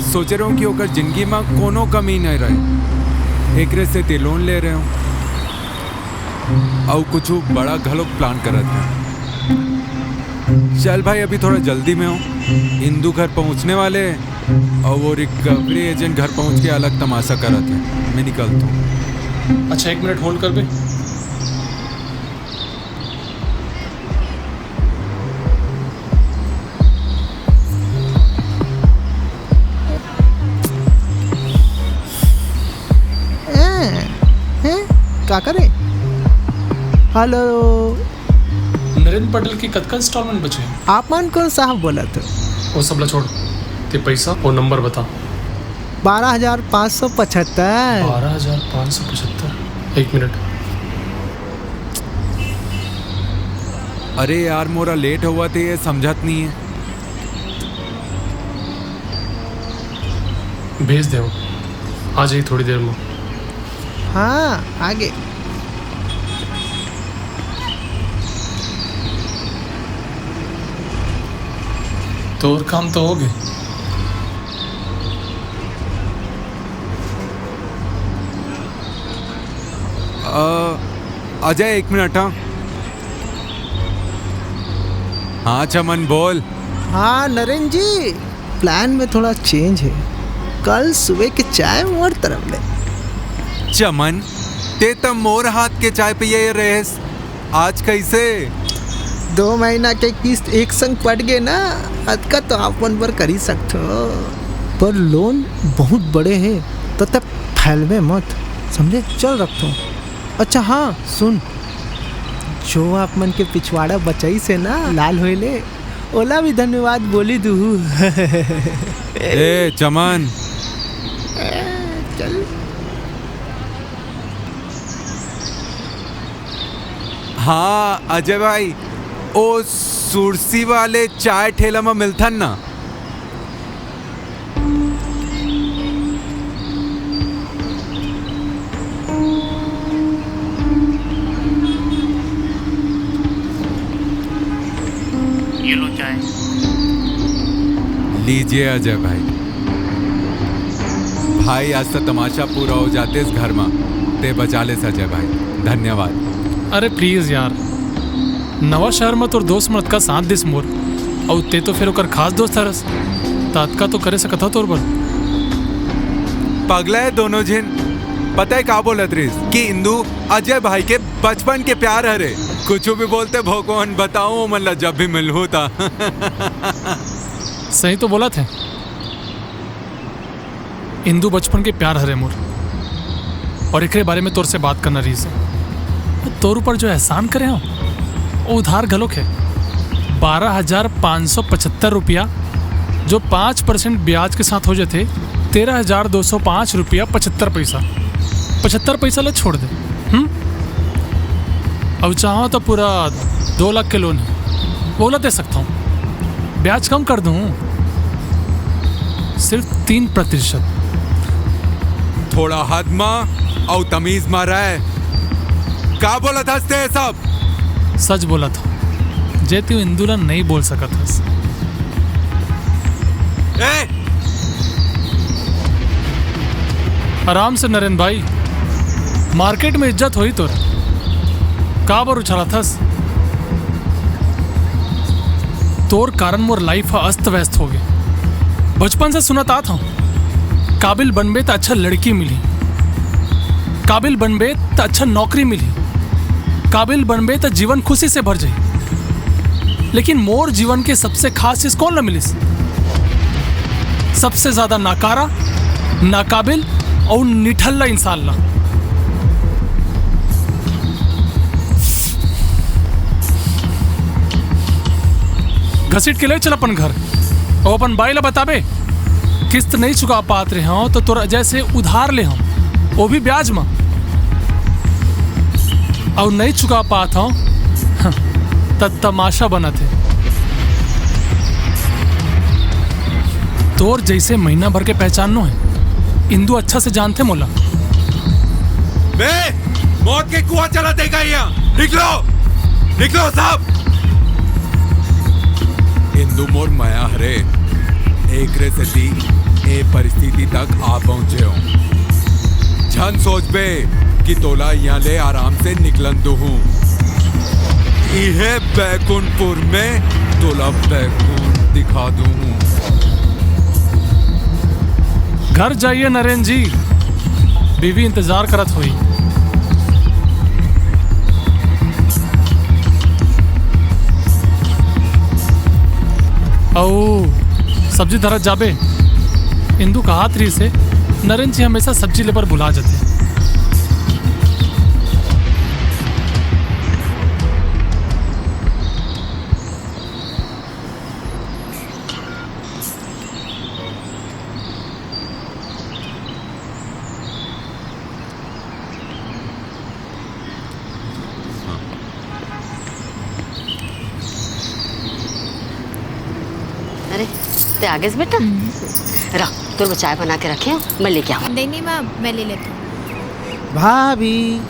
सोचे रहूं कि ओकर जिंदगी म कोनो कमी नहीं रहे, एकरे सेती लोन ले रहे हूं। अउ कुछ बड़ा घलोक प्लान करत हे। चल भाई, अभी थोड़ा जल्दी में हूँ, इंदू घर पहुँचने वाले हे, अउ वो रिकवरी एजेंट घर पहुँच के अलग तमाशा करत हे। मैं निकलता हूँ। अच्छा, एक मिनट होल्ड कर बे। हैं? हैं? का करे? हेलो। नरेंद्र पटेल के कतका इंस्टॉलमेंट बचे हे? आप मन कोन साहब बोलत हो? वो सब ला छोड़, ते पैसा और नंबर बता। बारह हजार पाँच सौ पचहत्तर। बारह हजार पाँच सौ पचहत्तर। एक मिनट। अरे यार, मोरा लेट होवत हे, ये समझत नहीं है। भेज दे, आ जाई थोड़ी देर में। हाँ, आगे। तोर काम तो हो गए। अ, अजय, एक मिनट, हाँ। हाँ, चमन, बोल। हाँ, नरेन जी, प्लान में थोड़ा चेंज है। कल सुबह के चाय मोर तरफ ले। चमन, ते त मोर हाथ के चाय पिए रहेस, आज कैसे? दो महीना के किस्त एक संग पट गए ना, अतका तो आप मन बर कर ही सकथो। पर लोन बहुत बड़े हे, तो तब फैलबे मत, समझे? चल रखथो। अच्छा हाँ, सुन, जो आप मन के पिछवाड़ा बचाई से ना लाल होए ले, ओला भी धन्यवाद बोली दुहू। ए, चमन। चल। हाँ, अजय भाई, ओ सुरसी वाले चाय ठेला म मिलथन ना? ये लो चाय। लीजिए अजय भाई। भाई, आज तो तमाशा पूरा हो जाते इस घर में। ते बचा ले अजय भाई, धन्यवाद। अरे प्लीज यार, नवा शहर में तोर दोस्त मन अतका साथ दिस मोर, अउ ते तो फिर ओकर खास दोस्त हरस, त अतका तो करे सकत हव तोर बर। पगला है दोनों झिन। पता है का बोलत रहिस कि इंदू अजय भाई के बचपन के प्यार हरे। कुछ भी बोलते भगवान बताऊं, मतलब जब भी मिलहू ता। सही तो बोलत हे। इंदू बचपन के प्यार हरे मोर, और एकरे बारे में तोर से बात करना रहिस हे। तोर ऊपर जो एहसान करे हव, वो उधार घलोक हे। बारह हजार पाँच सौ पचहत्तर रुपया, जो पाँच परसेंट ब्याज के साथ हो जाते, तेरह हजार दो सौ पाँच रुपया पचहत्तर पैसा। पचहत्तर पैसा ला छोड़ दे। हम्म? अब चाहो तो पूरा दो लाख के लोन है, वो ला दे सकता हूँ। ब्याज कम कर दूँ, सिर्फ तीन प्रतिशत। थोड़ा हद मा अउ तमीज मा रह। का बोलत हस ते सब? सच बोलत हव, जे तू इंदू ला नहीं बोल सकत हस। ए, आराम से नरेन भाई, मार्केट में इज्जत होही तोर, काबर उछालत हस? तोर कारण मोर लाइफ ह अस्त व्यस्त हो गे। बचपन से सुनत आत हूँ, काबिल बनबे त अच्छा लड़की मिली, काबिल बनबे त अच्छा नौकरी मिली, काबिल बनबे त जीवन खुशी से भर जाई। लेकिन मोर जीवन के सबसे खास चीज कौन ला मिलिस? सबसे ज्यादा नाकारा, नाकाबिल और निठल्ला इंसान ला। घसीट के ले चल अपन घर, और अपन बाई ला बताबे किस्त नहीं चुका पात रहे हो तो तोर अजय से उधार ले हो, वो भी ब्याज म। अउ नहीं चुका पात हो, त तमाशा बनत हे। तोर जैसे महीना भर के पहचान नो हे। इंदु अच्छा से जानथे मोला। बे, मौत के कुआं चला देगा यहाँ। निकलो, निकलो सब। इंदु मोर मया हरे, एकरे सेती ए परिस्थिति तक आ पहुंचे हो। झन सोचबे कि तोला यहाँ ले आराम से निकलन दूहूं। इहे बैकुंठपुर में तोला बैकुंठ दिखा दूहूं। घर जाइए नरेन जी, बीवी इंतजार करत होई। अऊ सब्जी धरत जाबे, इंदु कहात रहिस हे, नरेन जी हमेशा सब्जी ले बर भुला जथे। अरे, ते आ गेस बेटा? रह, तोर बर चाय बना के रखे हंव, मैं लेके आऊं। नहीं, नहीं माँ, मैं ले लेती हूँ। भाभी।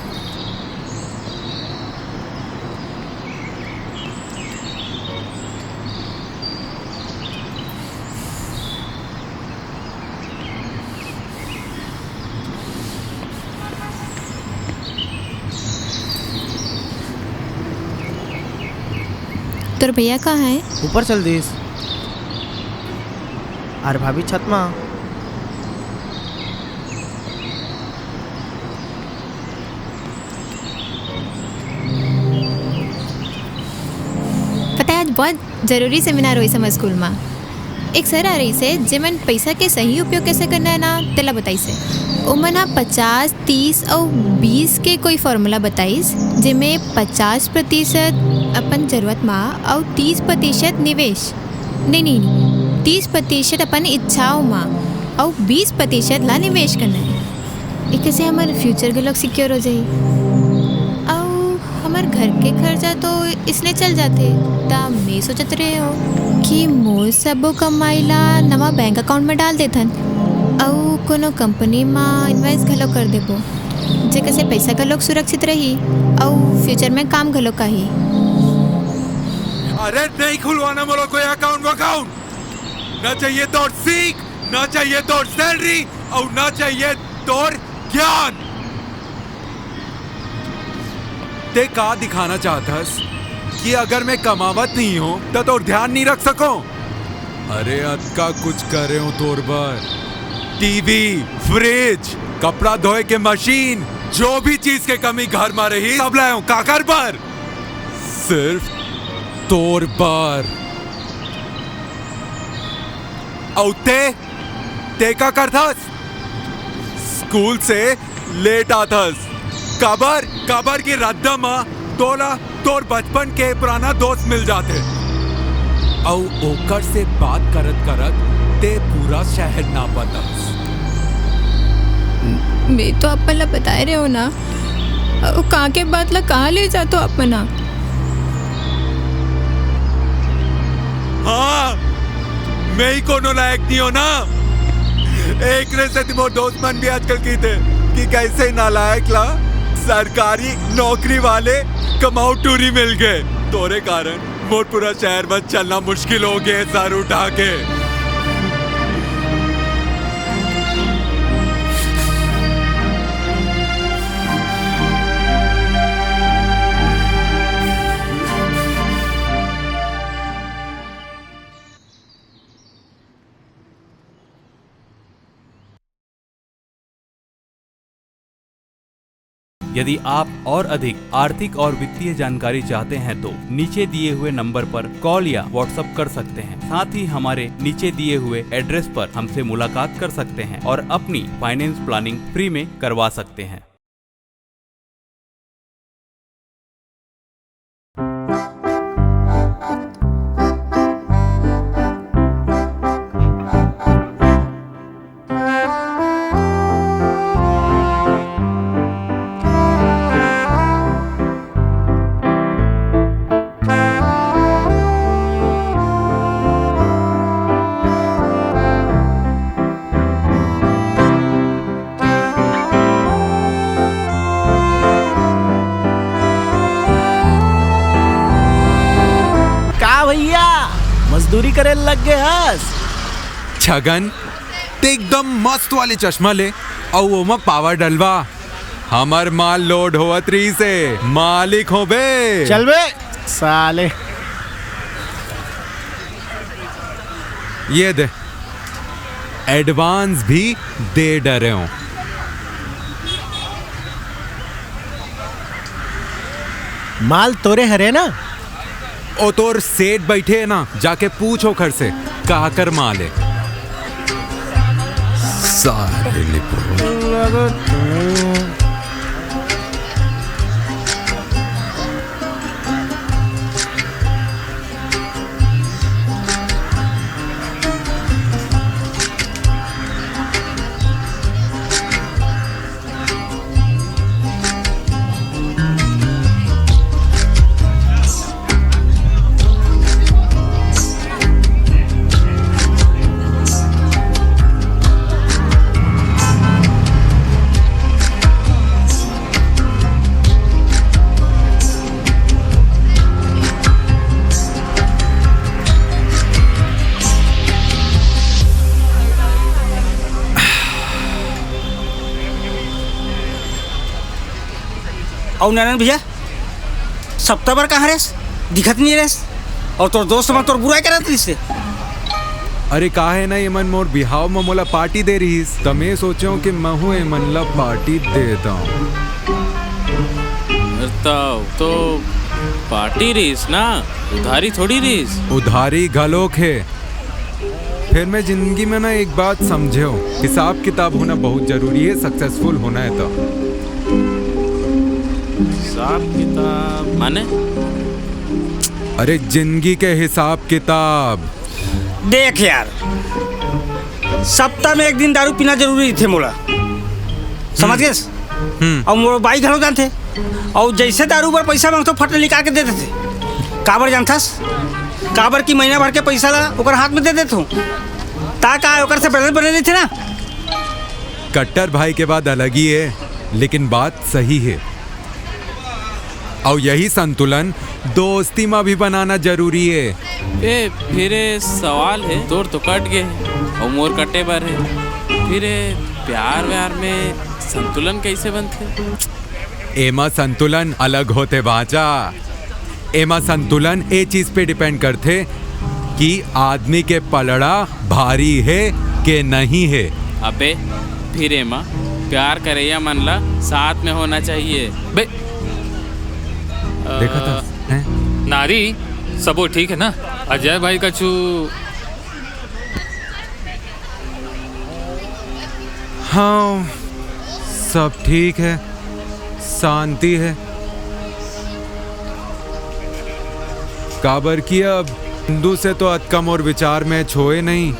तोर भैया कहाँ हे? ऊपर चल दिस। अरे भाभी, छत मा। पता हे, आज बहुत जरूरी seminar होइस हमर स्कूल मा। एक सर आ रहिस हे, जेमन पइसा के सही उपयोग कइसे करना हे ना, तेला बताइस हे। ओमन ह पचास, तीस अउ बीस के कोई formula बताइस, जेमे पचास प्रतिशत अपन जरूरत मा अउ तीस प्रतिशत निवेश, नहीं, नहीं, नहीं, तीस प्रतिशत अपन इच्छाओं मा अउ बीस प्रतिशत ला निवेश करना हे। एकर से हमर future घलोक secure हो जाही। अउ हमर घर के खर्चा तो इसने चल जाथे। त मैं सोचत रहे हो कि मोर सबो कमाई ला नवा bank account में डाल देथन, अउ कोनो company मा invest घलो कर देबो, जेकर से पैसा घलोक सुरक्षित रही, अउ future में काम घलोक आही। अरे, नहीं खुलवाना मोला कोई account वकाउंट। ना चाहिए तोर सीख, ना चाहिए तोर salary, अउ ना चाहिए तोर ज्ञान। ते का दिखाना चाहत हस कि अगर मैं कमावत नहीं हूँ, त तोर ध्यान नहीं रख सको? अरे, अतका कुछ करे हूँ तोर बर। टीवी, फ्रिज, कपड़ा धोए के मशीन, जो भी चीज के कमी घर मा रही, सब लाए हूँ। काकर बर? सिर्फ तोर बर। अउ ते, ते का करथस? स्कूल से लेट आथस। काबर? काबर के रद्दा म तोला तोर बचपन के पुराना दोस्त मिल जाथे। अउ ओकर से बात करत-करत ते पूरा शहर नापत हस। मैं तो अपन ला बताए रहे हो ना, अउ कहाँ के बात ला कहाँ ले जातो अपन हा? हाँ, मैं ही कोनो लायक नहीं हो ना। एकरे सेती मोर दोस्त मन भी आजकल कहिथे कि कैसे नालायक ला सरकारी नौकरी वाले कमाऊ टूरी मिल गए। तोरे कारण मोर पूरा शहर में चलना मुश्किल हो गए, सर उठा के। यदि आप और अधिक आर्थिक और वित्तीय जानकारी चाहते हैं तो नीचे दिए हुए नंबर पर कॉल या WhatsApp कर सकते हैं। साथ ही हमारे नीचे दिए हुए एड्रेस पर हमसे मुलाकात कर सकते हैं और अपनी फाइनेंस प्लानिंग फ्री में करवा सकते हैं। करे लग गे हस। छगन, ते एकदम मस्त वाले चश्मा ले, अउ ओमा पावर डलवा। हमर माल लोड होवत रहिस हे, मालिक होबे। चल बे, साले। ये दे, एडवांस भी दे डरे हूँ। माल तोरे हरे ना? ओ तोर सेठ बैठे हे ना, जाके पूछ ओखर से, काकर माल हे। सारे निपोर। अउ नारायण भैया, सप्ता भर कहाँ रेस? दिखत नहीं रेस। अउ तोर दोस्त मन तोर बुराई करत रहिस हे। अरे का हे ना, एमन मोर बिहाव म मोला पार्टी दे रहिस, त मैं सोचेंव कि महू एमन ला पार्टी दे दंव। त तो पार्टी रहिस ना, उधारी थोड़ी रहिस। उधारी घलोक हे। फेर मैं जिंदगी में ना एक बात समझेंव, हिसाब किताब होना बहुत जरूरी हे, सक्सेसफुल होना हे त। हिसाब किताब माने? अरे जिंदगी के हिसाब किताब। देख यार, सप्ता में एक दिन दारू पीना जरूरी रहिथे मोला, समझ गेस? हम्म। अउ मोर बाई घलो जानथे। अउ जइसे दारू बर पइसा मांगथों, फट ले निकाल के दे देथे। काबर जानथस? काबर कि महीना भर के पइसा ला ओकर हाथ में दे देथों। त का ओकर से बैलेंस बने रहिथे ना। कट्टर भाई के बात अलग ही हे, लेकिन बात सही हे। अउ यही संतुलन दोस्ती म भी बनाना जरूरी हे। ए, फिर ए सवाल हे, तोर तो कट गे हे, अउ मोर कटे बर हे। फिर ए प्यार व्यार में संतुलन कइसे बनथे? एमा संतुलन अलग होथे बाचा। एमा संतुलन ए चीज पे डिपेंड करथे कि आदमी के पलड़ा भारी हे के नहीं हे। अबे, फिर एमा प्यार करइया मन ला साथ में होना चाहिए। बे, अ, देखत हस, हैं? नारी, सबो ठीक हे ना? अजय भाई कछु हाँ, सब ठीक हे, शांति हे। काबर कि अब हिंदू से तो अतका मोर विचार मैच होए नहीं,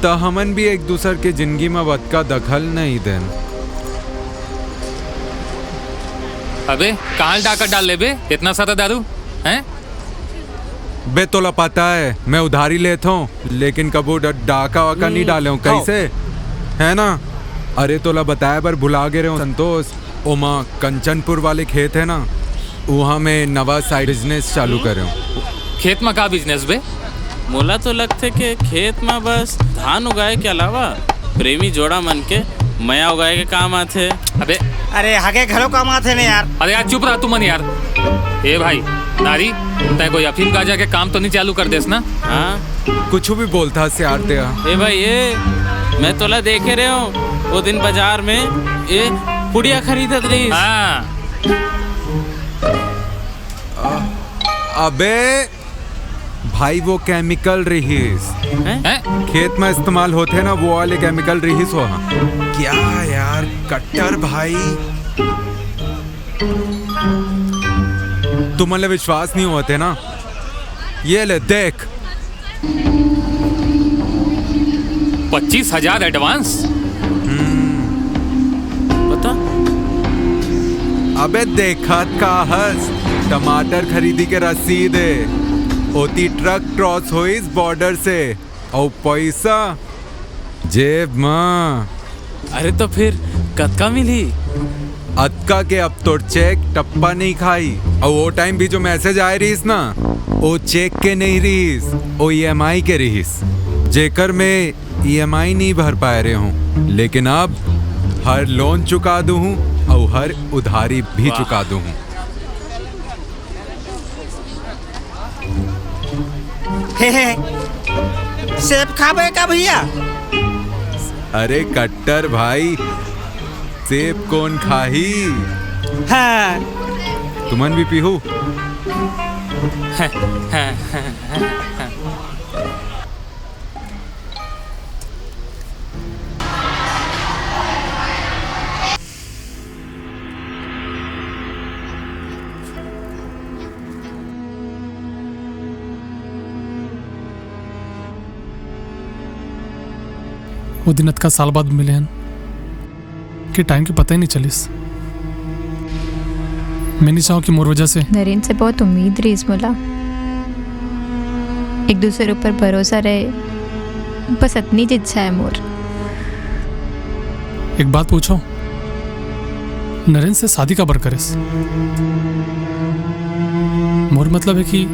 त हमन भी एक दूसर के जिंदगी में अतका दखल नहीं देन। अबे, कहाँ डाका डाल लेबे इतना सारा दारू, हैं? बे, तोला पता हे, मैं उधारी लेथों, लेकिन कभू ड-, डाका वाका नहीं हम्म, डाले हूँ। हव। कइसे? हे ना? अरे, तोला बताए बर भुला गे रहे हूँ, संतोष। ओमा कंचनपुर वाले खेत हे ना, उहाँ मैं नवा साइड बिजनेस चालू करे हूँ। खेत म का बिजनेस बे? मोला तो लगथे कि खेत म बस धान उगाए के अलावा प्रेमी जोड़ा मन के मया उगाए के काम आथे। अबे, अरे, हगे घलो काम आथे ने यार। अरे यार, चुप रह तुमन यार। ए भाई, नारी, तैं कोई अफीम गांजा के काम तो नहीं चालू कर देस ना? हाँ। कुछ भी बोलथस यार तेहा। ए भाई, ए, मैं तोला देखे रहे हूँ, वो दिन बाजार में, ए, पुड़िया खरीदत रहिस। हाँ। अबे, भाई, वो केमिकल रहिस। हैं? हैं? खेत में इस्तेमाल होथे ना, वो वाले केमिकल रहिस हो। हाँ। क्या यार, कट्टर भाई, तुमन ला विश्वास नहीं होथे ना, ये ले देख। पच्चीस हजार एडवांस? हम्म। बता। अबे देखत का हस, टमाटर खरीदी के रसीद हे, ओती ट्रक क्रॉस होइस बॉर्डर से, अउ पैसा जेब म। अरे तो फिर कतका मिलही? अतका के अब तोर चेक टप्पा नहीं खाई। अउ वो टाइम भी जो मैसेज आए रहीस ना, वो चेक के नहीं रहीस, वो ईएमआई के रहीस, जेकर में ईएमआई नहीं भर पाए रहे हूँ। लेकिन अब हर लोन चुका दूँ हूँ अउ हर उधारी भी वाह। चुका दूँ हूँ। हे, हे, सेब खाबे का भैया? अरे कट्टर भाई, सेब कौन खाही? हाँ। तुमन भी पीहू? वो दिन अतका साल बाद मिले हन कि टाइम के पता ही नहीं चलिस। मैं नहीं चाहूँ कि मोर वजह से नरेन से बहुत उम्मीद रहीस मोला। एक दूसरे ऊपर भरोसा रहे, बस अतनी ज इच्छा है मोर। एक बात पूछो, नरेन से शादी काबर करेस? मोर मतलब है कि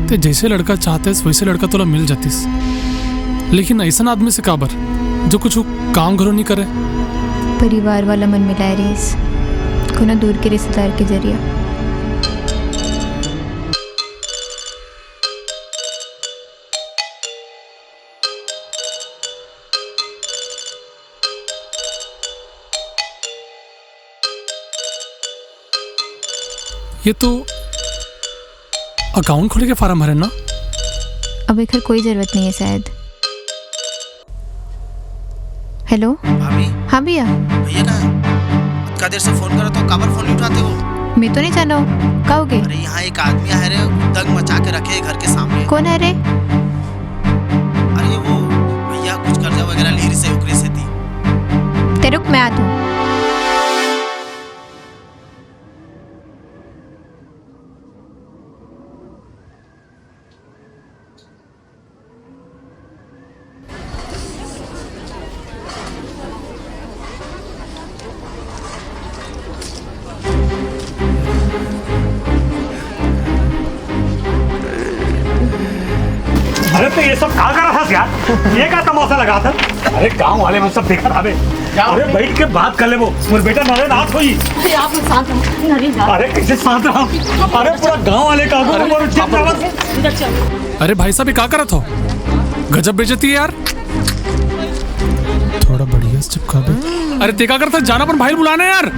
ते जैसे लड़का चाहतेस, वैसे लड़का तोला मिल जातिस, लेकिन ऐसन आदमी से काबर, जो कुछ काम घलो नहीं करे? परिवार वाला मन मिलाए रहीस, कोनो दूर के रिश्तेदार के जरिया। ये तो अकाउंट खोले के फार्म हरे ना? अब एकर कोई जरूरत नहीं है शायद। हेलो। भाभी। हाँ भैया। भैया कहाँ है? अतका देर से फोन करत हो, काबर फोन नहीं उठाते हो? मैं तो नहीं जानो, का होगे? अरे यहाँ एक आदमी आए रे, दंग मचा के रखे है घर के सामने। कौन है रे? अरे वो भैया कुछ कर्जा वगैरह ले रही से, ओकरे सेती। ते रुक, मैं आत हूँ। अरे तो ये सब का कर रहा था यार? ये का तमाशा लगा था? अरे गांव वाले मन सब देखत हवे। अरे बैठ के बात कर लेबो। मोर बेटा नरेन आत होही। अरे आप लोग शांत रहो। नरेन जा। अरे कैसे शांत रहा? अरे पूरा गांव वाले का अरे, अरे भाई साहब, ये का करत हो? गजब बेइज्जती है यार। थोड़ा बढ़िया से चिपका दे। अरे ते का करत हस? जाना अपन भाई ल बुलाना यार।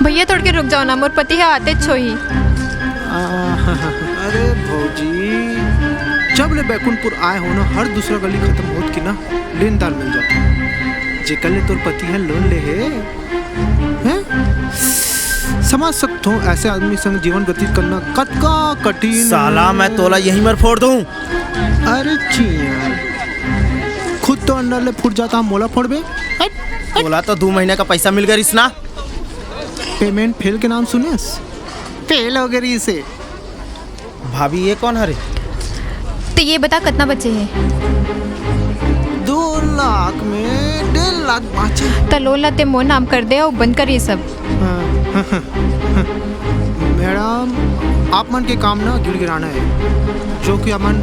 भैया थोड़ के रुक जाओ ना, मोर पति ह आतेच होही। अरे भौजी, जब ले बैकुंठपुर आए हो ना, हर दूसरा गली खत्म होत की ना लेनदार मिल जाता। जेकर ले तोर पति ह लोन ले हे, हैं? समझ सकथो, ऐसे आदमी संग जीवन व्यतीत करना कतका कठिन साला, हे। मैं तोला यहीं मर फोड़ दूं। अरे चियार, खुद तो अंडा ले फूट जाता, मोला फोड़बे? हट, हट। तोला तो दू महीना का पैसा मिल गया रिस ना। पेमेंट फेल के नाम सुनेस? फेल हो गई रिसे। भाभी, ये कौन हरे? तो ये बता, कितना बचे हैं? दो लाख में डेढ़ लाख बाँचे। त लोन ला ते मोर नाम कर दे अउ बंद कर ये सब। हाँ, हाँ, हाँ, हाँ। मैडम, आप मन के काम ना गिड़गिड़ाना है, जो कि हमन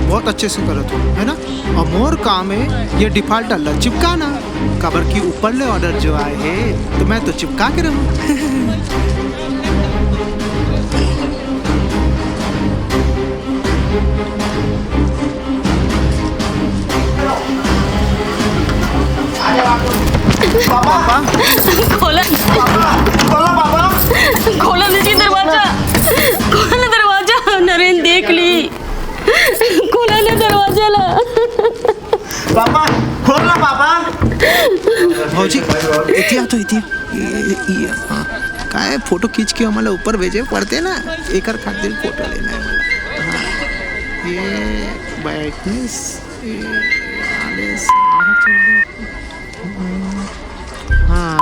बहुत अच्छे से करत हो, है ना? और मोर काम है ये डिफॉल्टर ला चिपकाना, काबर कि ऊपर ले ऑर्डर जो आए हैं, तो मैं तो चिपका के रहूँ। पापा, खोला। पापा, खोलो पापा। खोला दीदी दरवाजा, खोला दरवाजा, नरेन देख ली। खोला ना दरवाजा ला। पापा, खोल ना पापा। भौजी, इतिया तो इतिया। ये, ये, ये, हाँ। काय फोटो खींच के हमला ऊपर भेजे पड़ते ना, एकर खातिर फोटो लेना है मला। हाँ। ये brightness, ये, ये, हाँ।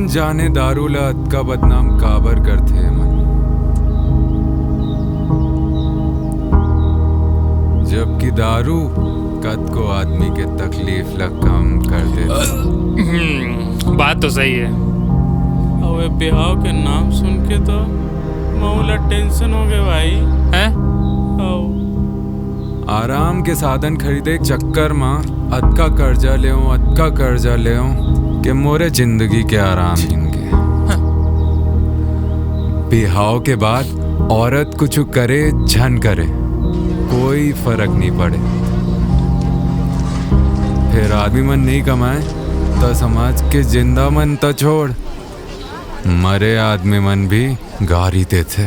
जाने दारू ला अतका बदनाम काबर करथे एमन, जबकि दारू कतको आदमी के तकलीफ ला कम कर देथे। हम्म, बात तो सही है। अबे बिहाव के नाम सुन के तो महू ला टेंशन हो गए भाई। हैं? आओ। आराम के साधन खरीदे चक्कर म अतका कर्जा लेव, अतका कर्जा लेव के मोरे जिंदगी के आराम छीन गे। बिहाव के बाद औरत कुछ करे झन करे, कोई फर्क नहीं पड़े। फिर आदमी मन नहीं कमाए त समाज के जिंदा मन त छोड़, मरे आदमी मन भी गारी देथे।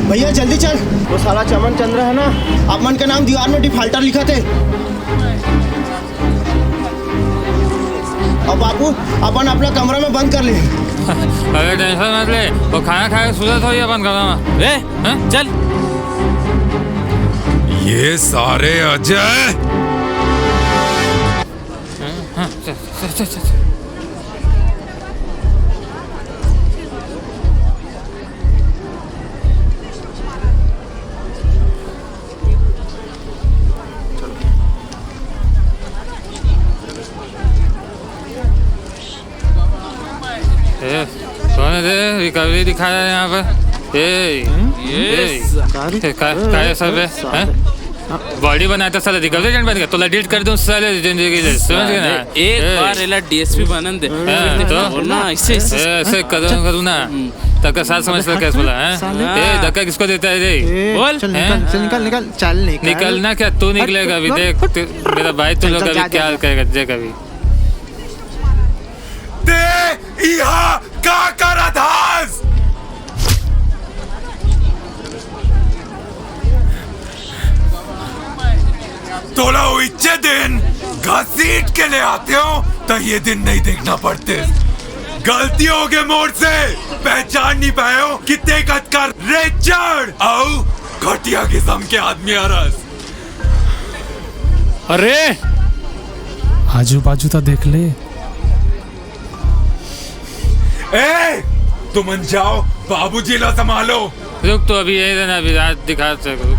भैया जल्दी चल, वो साला चमन चंद्र है ना, अपन के नाम दीवार में डिफाल्टर लिखत हे। अब बाबू अपन अपना कमरा में बंद कर ले। अरे टेंशन मत ले, वो खाना खा के सुतत होही अपन कमरा में। रे, हैं? चल। ये सारे अजय हाँ, चल, चल, चल, चल, चल। ए, कौन है रे? रिकवरी दिखा रहा है यहाँ पर। ए, ए, ए, का, का है सब है? हैं? बॉडी बनाया था साला, रिकवरी एजेंट बन गया। तो एडिट कर दूं साले जिंदगी से, समझ गए ना? एक बार एला डीएसपी बनन दे। हाँ, तो? बोलना ऐसे, ऐसे। ए, ऐसे कदम करूँ ना, तक का साथ समझ सकते हैं बोला, हैं? ए, धक्का किसको देता है रे? बोल। चल निकल, चल निकल, निकल, चल निकल। निकलना क्या? तू निकलेगा अभी, देख, तू, मेरा भाई, तू लोग अभी क्या करेगा, देख अभी। ते इहा का करत हस? तोला उइच्चे दिन घसीट के ले आते हो, तो ये दिन नहीं देखना पड़ते। गलती हो गए मोर से, पहचान नहीं पाए हो कि ते कतका रेचड़ अउ घटिया किस्म के आदमी हरस। अरे, आजू बाजू तो देख ले। ए, तुमन जाओ, बाबूजी ला संभालो। रुक, तो अभी यही रहना, अभी रात दिखा सकूँ।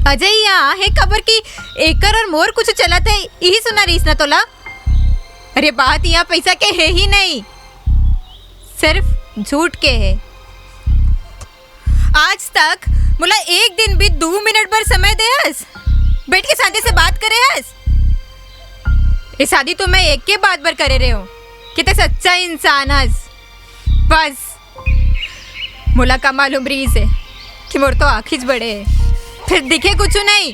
अजय, यहाँ हे काबर कि एकर और मोर कुछ चलत हे, यही सुना रहीस ना तोला। अरे, बात यहाँ पैसा के हे ही नहीं, सिर्फ झूठ के हे। आज तक मोला एक दिन भी दू मिनट बर समय दे हस, बैठ के शांति से बात करे हस। ये शादी तो मैं एक के बात बर करे रहे हूँ कि ते सच्चा इंसान हस। बस मोला का मालूम रहीस हे कि मोर तो आँखीच बड़े हे, फिर दिखे कुछ नहीं।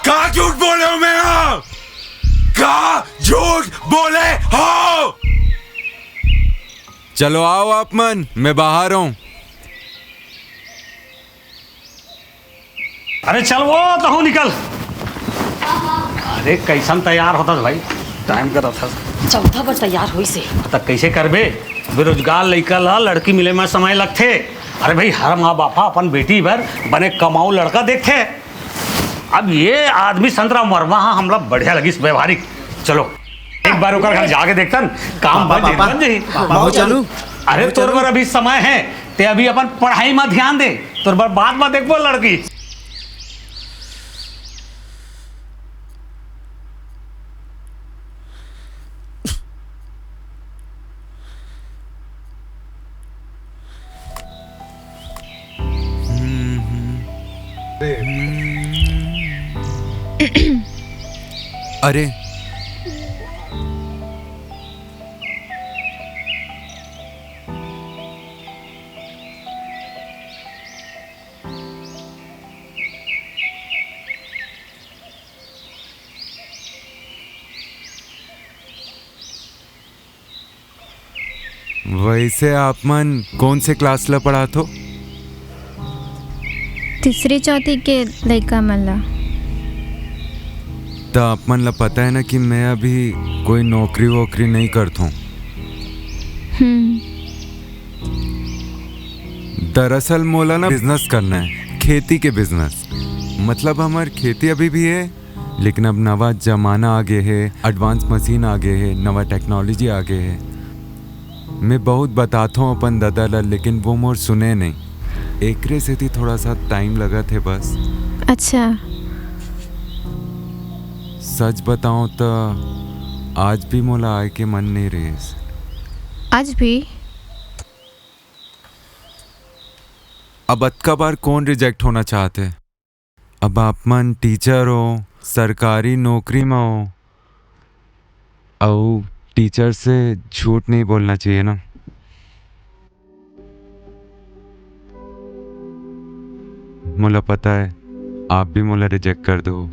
का झूठ बोले हो मैं? हाँ, का झूठ बोले हो? चलो आओ आप मन, मैं बाहर हूँ। अरे चल वो तहूँ निकल। अरे कैसन तैयार होता था भाई, टाइम का था। चौथा बर तैयार होइस हे। त कैसे करबे? बेरोजगार लइका ला लड़की मिले में समय लगथे। अरे भाई, हर माँ बाप ह अपन बेटी बर बने कमाऊ लड़का देखथे। अब ये आदमी संतरा वर्मा ह हमला बढ़िया लगिस, व्यवहारिक। चलो एक बार ओकर घर जाके देखतन, काम बन जाही। बाबू चलू। अरे तोर बर अभी समय है, ते अभी अपन पढ़ाई में ध्यान दे, तोर बर बाद में देखबो लड़की। अरे, वैसे आप मन कौन से क्लास ला पढ़ात हो? तीसरी चौथी के लइका मन ला। त आप मन ला पता है ना कि मैं अभी कोई नौकरी वोकरी नहीं करत हूँ। हम्म। दरअसल मोला ना बिजनेस करना है, खेती के बिजनेस। मतलब हमर खेती अभी भी है, लेकिन अब नवा जमाना आ गे हे, एडवांस मशीन आ गे हे, नवा टेक्नोलॉजी आ गे हे। मैं बहुत बताथों अपन ददा ला, लेकिन वो मोर सुने नहीं। एकरे सेती थोड़ा सा टाइम लगत हे बस। अच्छा। सच बताऊं त आज भी मोला आए के मन नहीं रहिस। आज भी? अब अतका बार कौन रिजेक्ट होना चाहते? अब आप मन टीचर हो, सरकारी नौकरी में हो, अउ टीचर से झूठ नहीं बोलना चाहिए ना। मोला पता है, आप भी मोला रिजेक्ट कर दो।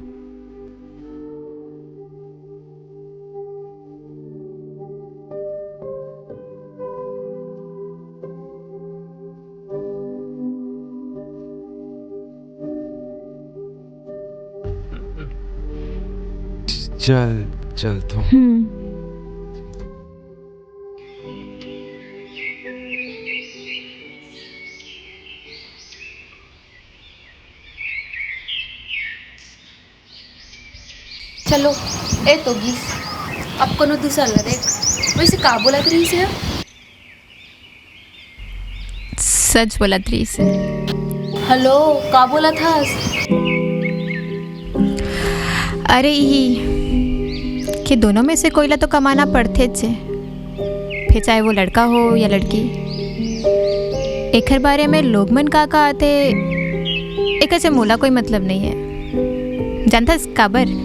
चल, चलथों। हम्म। चलो, ए तो गीस, अब कोनो दूसर ला देख। वैसे का बोलत रहिस हे? सच बोलत रहिस हे। हेलो, का बोलत हस? अरे इही के दोनों में से कोई ला तो कमाना पड़थेच हे, फिर चाहे वो लड़का हो या लड़की। एखर बारे में लोग मन का का आथे, एकर से मोला कोई मतलब नहीं है। जानथस काबर?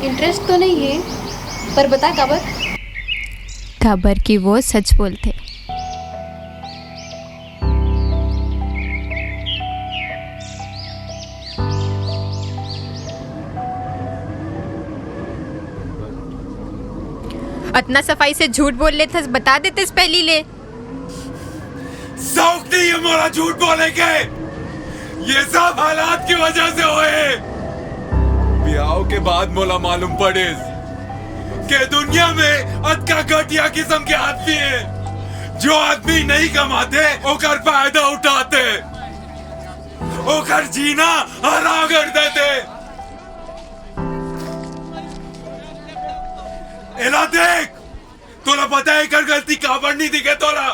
इंटरेस्ट तो नहीं है, पर बता काबर? काबर कि वो सच बोलथे। अतना सफाई से झूठ बोल लेथस, बता देतेस पहली ले। शौक नहीं है मोला झूठ बोले के। ये सब हालात की वजह से होए। ब्याह के बाद मोला मालूम पड़िस के दुनिया में अतका घटिया किस्म के आदमी है, जो आदमी नहीं कमाते, ओकर फायदा उठाते, ओकर जीना हराम कर देते। एला देख, तोला पता है एकर गलती काबर नहीं दिखे तोला?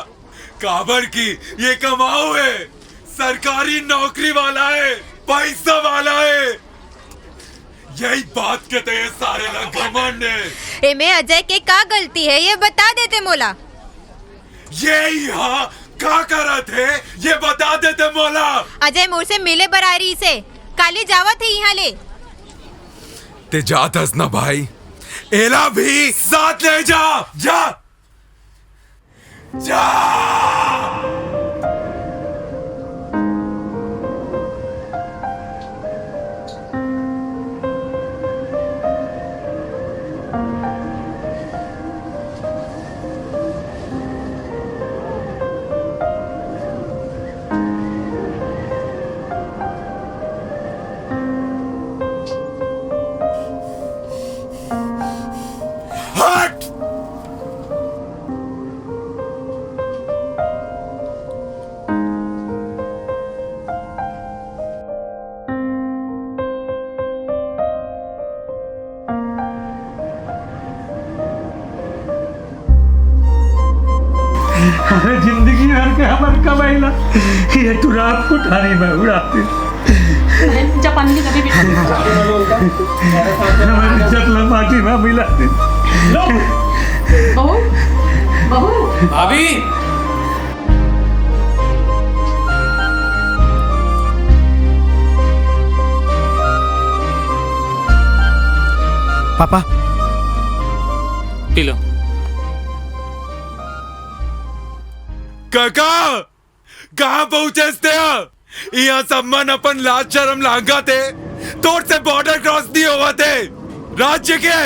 काबर कि ये कमाऊ है, सरकारी नौकरी वाला है, पैसा वाला है। यही बात के तो ये सारे ला घमंड है। एमे अजय के का गलती है, ये बता देते मोला। ये यहाँ का करत है, ये बता देते मोला। अजय मोर से मिले बर आए रहिस हे, काली जावत हे यहाँ ले। ते जात हस ना भाई, एला भी साथ ले जा, जा, जा। हट! अरे जिंदगी भर के हमर कमाई ला ये तू रात को ठानी में उड़ाते। जा पानी ले, कभी भी। हमर इज्जत ला माटी में मिलाते। बहू, बहू। भाभी। पापा। P low. काका, कहाँ पहुँचेस तें? यहाँ सब मन अपन लाज शरम लांघत हे। तोर से बॉर्डर क्रॉस नहीं होवत हे। राज्य के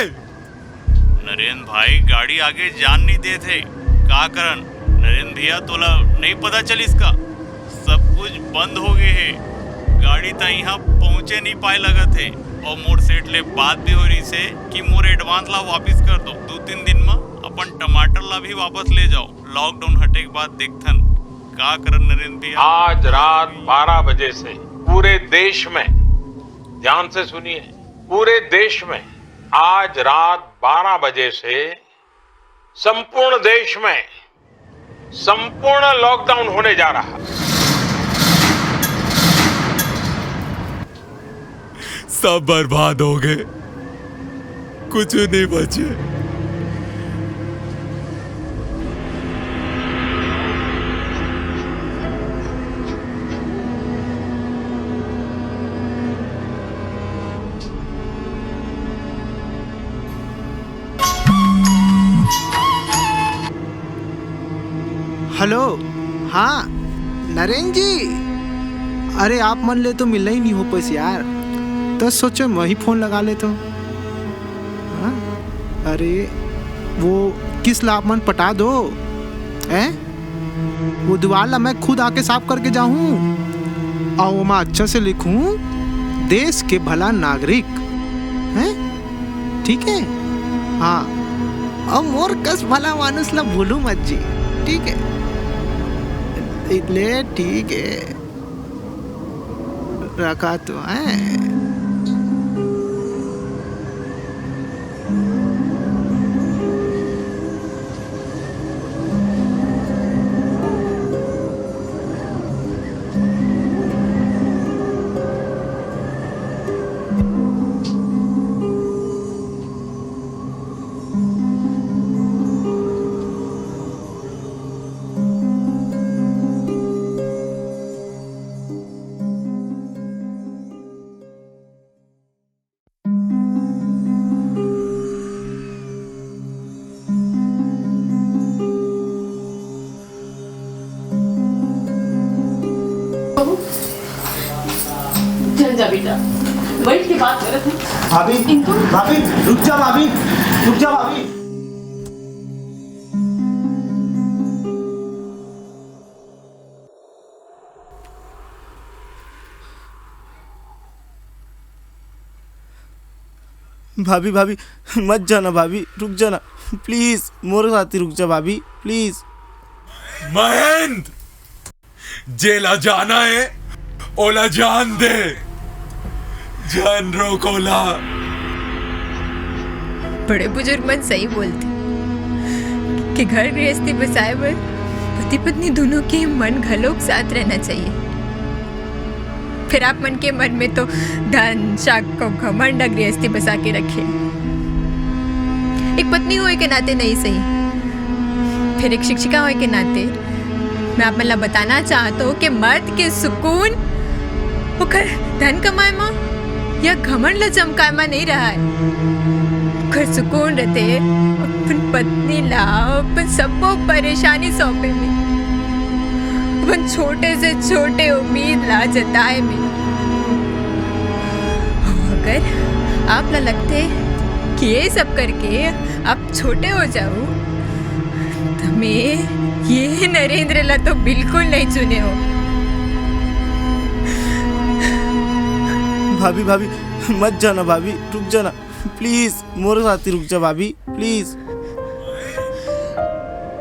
नरेंद्र भाई, गाड़ी आगे जान नहीं देत हे। का करन? नरेंद्र भैया, तोला नहीं पता चलिस का? सब कुछ बंद हो गए हे। गाड़ी त यहाँ पहुँचे नहीं पाए लगत हे। और मोर सेठ ले बात भी हो रहिस हे कि मोर एडवांस ला वापिस कर दो। दो तीन दिन में अब अपन टमाटर ला भी वापस ले जाओ। लॉकडाउन हटे के बाद देखथन का करन नरेंद्र भैया। आज रात बारह बजे से पूरे देश में, ध्यान से सुनिए, पूरे देश में आज रात बारह बजे से संपूर्ण देश में संपूर्ण लॉकडाउन होने जा रहा है। सब बर्बाद हो गए, कुछ नहीं बचे। हेलो, हाँ, नरेन जी, अरे आप मन ले तो मिलना ही नहीं हो पाइस यार, तो सोचे मैं ही फोन लगा लेथों। हाँ? अरे वो किस्त ला आप मन पटा दो, हैं? वो दीवार ला मैं खुद आके साफ करके जाहूँ अउ ओमा अच्छा से लिखूँ, "देश के भला नागरिक", हैं? ठीक है? हाँ, अउ मोर कस भला मानुस ला भूलू मत जी, ठीक है? ले ठीक है, रखा तो है। चल जा बेटा, बैठ के बात करत हन। भाभी, इनको भाभी, रुक जा भाभी, रुक जा भाभी। भाभी, भाभी, मत जाना भाभी, रुक जाना, प्लीज मोर साथी रुक जा भाभी, प्लीज। महेंद्र, जेला जाना है, ओला जान दे, जान रोक ओला। बड़े बुजुर्ग मन सही बोलथे कि घर गृहस्थी बसाए बर पति पत्नी दोनों के मन घलोक साथ रहना चाहिए। फिर आप मन के मन में तो धन, शक अउ घमंड ह गृहस्थी बसा के रखे। एक पत्नी होए के नाते नहीं सही, फिर एक शिक्षिका होए के नाते मैं आप मन ला बताना चाहत हूँ कि मर्द के सुकून ओकर धन कमाए म या घमंड ला चमकाए म नहीं रहय। ओकर सुकून रहिथे अपन पत्नी ला अपन सबो परेशानी सौंपे में, अपन छोटे से छोटे उम्मीद ला जताए में। अगर आप ला लगथे कि ये सब करके आप छोटे हो जाओ, त मैं ये नरेंद्र ला तो बिल्कुल नहीं चुने हो। भाभी, भाभी, मत जाना भाभी, रुक जाना, प्लीज मोर साथी रुक जा भाभी, प्लीज।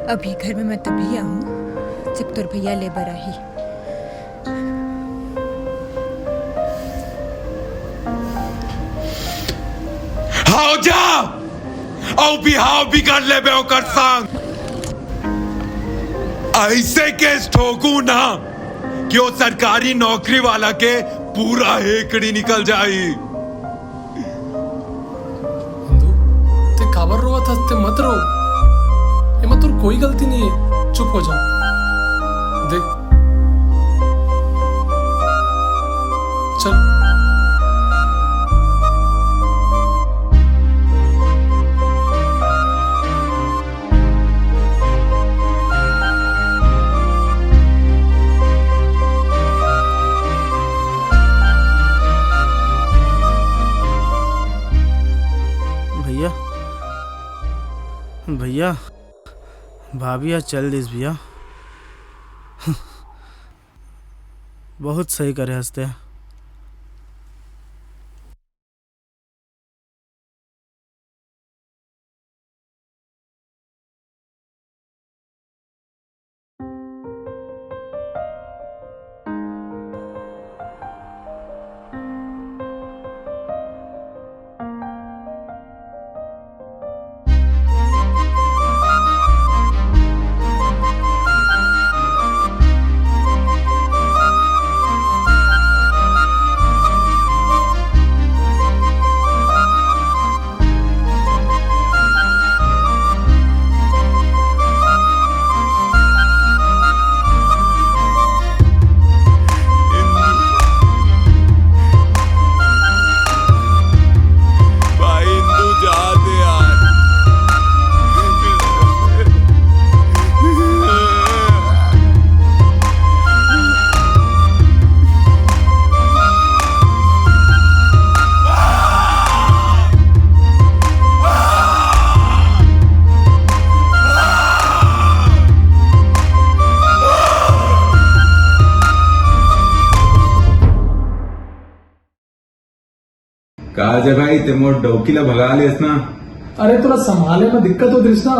अभी घर में मैं तभी आऊँ जब तोर भैया ले बर आही। हव जा, अउ बिहाव बिगड़ लेबे ओकर संग। अइसे केस ठोकू ना कि वो सरकारी नौकरी वाला के पूरा हेकड़ी निकल जाही। नंदू, ते काबर रोवत हस? ते मत रो। एमा तोर कोई गलती नहीं है। चुप हो जा। देख, चल। भैया, भैया, भाभी आज चल दिस भैया। बहुत सही करे हस ते। का जय भाई, ते मोर डौकी ला भगा लेस ना? अरे, तोला संभाले में दिक्कत होत रिहिस ना,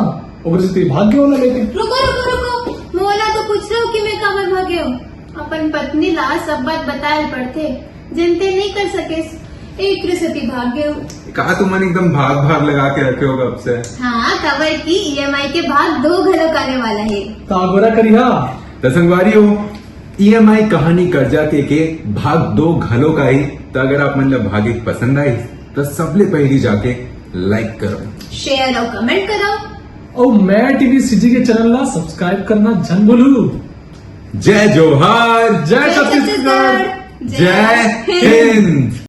ओकरे सेती भाग गे ओला लेके। रुको, रुको, रुको, मोला तो पूछ रहे हो कि मैं काबर भागे हूँ। अपन पत्नी ला सब बात बताए पड़थे, जेन ते नहीं कर सकेस, एकरे सेती भाग गे हूँ। का तुमन एकदम भाग भाग लगा के रखे हो कब से? हाँ, काबर कि ईएमआई के भाग दो घलो आने वाला है। तो आगोरा करिहा। त संगवारी हो, ईएमआई कहानी कर्जा के के भाग दो घलो का ही। त अगर आप मन ला भागे पसंद आई त सबले पहली जाके लाइक करो। शेयर और कमेंट करो। और मैं टीवी सीजी के चैनल ला सब्सक्राइब करना झन भूलू। जय जोहार, जय छत्तीसगढ़। जय हिंद।